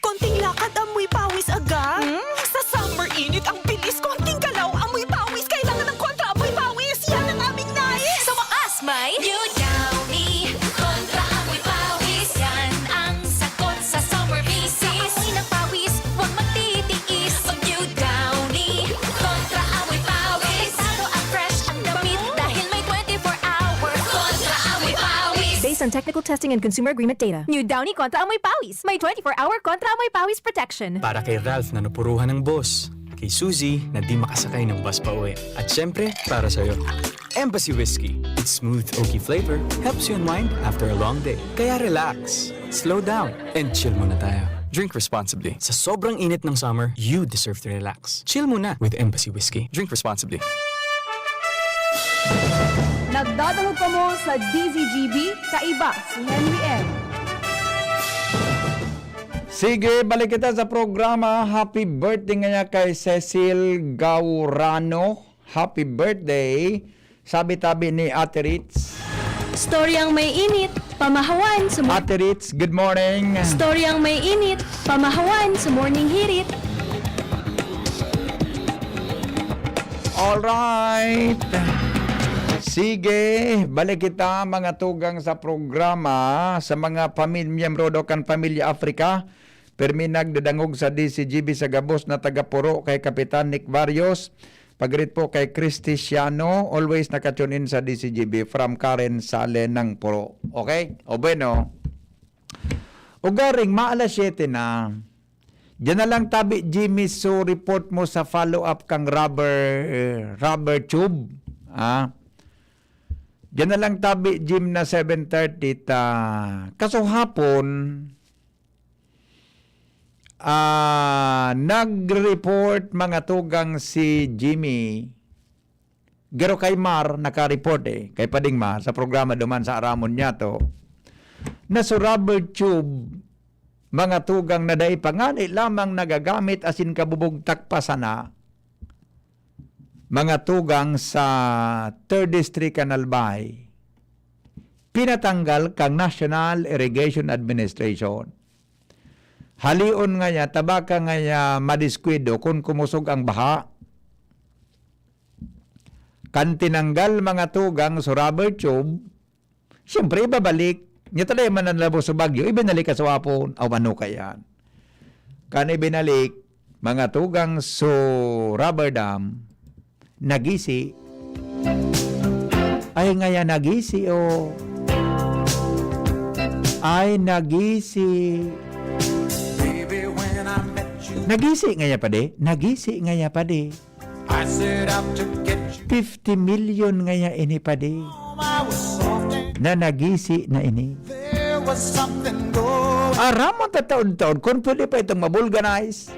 Konting lakad, amoy pawis agad. Hmm? Sa summer init, ang bilis. Konting galaw, amoy pawis. Kailangan ng kontra amoy pawis. Yan ang aming nais. Sa wakas, may New Downy Kontra Amoy Pawis. Yan ang sagot sa summer misis. Sa amoy ng pawis, huwag magtitiis. Mag New Downy Kontra Amoy Pawis. Dektado at fresh ang damit dahil may twenty-four hour Kontra Amoy Pawis. Based on technical testing and consumer agreement data. New Downy Kontra Amoy Pawis. May twenty-four hour Kontra Amoy Pawis protection. Para kay Ralph na napuruhan ng boss. Kay Suzy na di makasakay ng bus pa uwi. At syempre, para sa'yo. Embassy Whiskey. Its smooth, oaky flavor helps you unwind after a long day. Kaya relax, slow down, and chill muna tayo. Drink responsibly. Sa sobrang init ng summer, you deserve to relax. Chill muna with Embassy Whiskey. Drink responsibly. Nagdadangog kamo sa D Z G B, kaiba si Henry M. Sige, balik kita sa programa. Happy birthday ngaya kay Cecil Gaurano. Happy birthday. Sabi-tabi ni Ate Ritz. Storyang may init, pamahawan sa mo- Ate Ritz, good morning. Storyang may init, pamahawan sa morning hirit. Alright. Sige, balik kita, mga tugang, sa programa, sa mga pamil-, miyembro do kan Pamilya Africa. Pirmi nagdadangog sa D Z G B sa gabos na taga-Poro kay Kapitan Nick Barrios. Pag-greet po kay Christiano, always naka-tune in sa D Z G B from Karen Sale ng Poro. Okay? O bueno. Ugaring, maalas siyete na. Diyan na lang tabi, Jimmy, so report mo sa follow-up kang rubber, eh, rubber tube. Ah. Diyan na lang tabi, Jim, na seven thirty ta. Kaso hapon, ah, nag-report, mga tugang, si Jimmy Garo kay Mar, naka-report eh, kay Pading Mar, sa programa duman sa Aramon niya to, na so rubber tube, mga tugang na dai pa ngani lamang nagagamit asin kabubugtak pa sana, mga tugang sa Third District kan Albay, pinatanggal kang National Irrigation Administration. Halion ngaya, ta baka ngaya madiskwidado kun kumosog ang baha. Kan tinanggal mga tugang so rubber tube, siyempre ibabalik. Nya ta dai man nanlabos sa bagyo, ibinalik ka sa wapon. Aw, ano kaya? Kan ibinalik, mga tugang so rubber dam, nagisi. Ay, ngaya nagisi, oh. Ay, nagisi. Nagisi ngaya, padi? Nagisi ngaya, padi? Fifty million ngaya ini, padi, na nagisi na ini. Aram mo ta taon-taon, kung pwede pa itong mabulganize.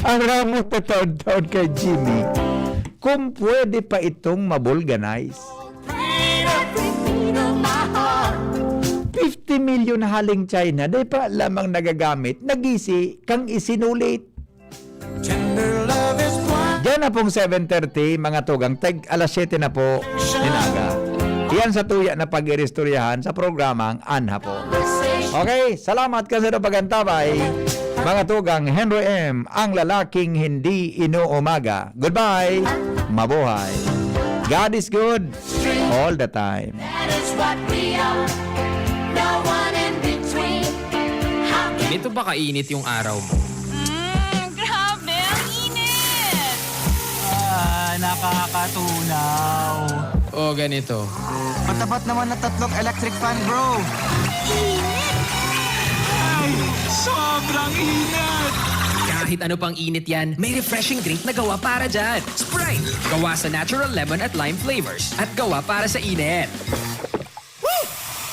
Aram mo ta taon-taon kay Jimmy, kung pwede pa itong mabulganize. Fifty million haling China, dai pa lamang nagagamit, nagisi kang isinulit. Diyan na pong seven thirty, mga tugang, tag alas siyete na po, inaga. Iyan sa tuya na pag-iristoryahan sa programang An Hapon. Okay, salamat kan sa pag-antabay, mga tugang. Henry M, ang lalaking hindi inuumaga. Goodbye. Mabuhay. God is good all the time. That is what we are. No one in between. How can Ganito ba kainit yung araw mo? Mm, grabe, ang init! Ah, nakakatunaw. O, ganito. Matapat naman na tatlong electric fan, bro. Ay, sobrang init! Kahit ano pang init yan, may refreshing drink na gawa para dyan. Sprite! Gawa sa natural lemon at lime flavors at gawa para sa init. Woo!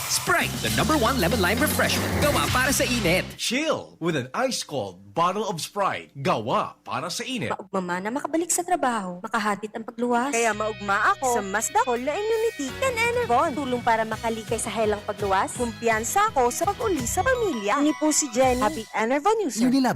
Sprite, the number one lemon lime refreshment. Gawa para sa init. Chill with an ice-cold bottle of Sprite. Gawa para sa init. Maugma man na makabalik sa trabaho, makahatid ang pagluwas. Kaya maugma ako sa mas dakol na immunity kan Enervon. Tulong para makalikay sa helang pagluwas. Kumpiyansa ako sa pag-uli sa pamilya. Ini po si Jenny. Happy Enervon user. Unilab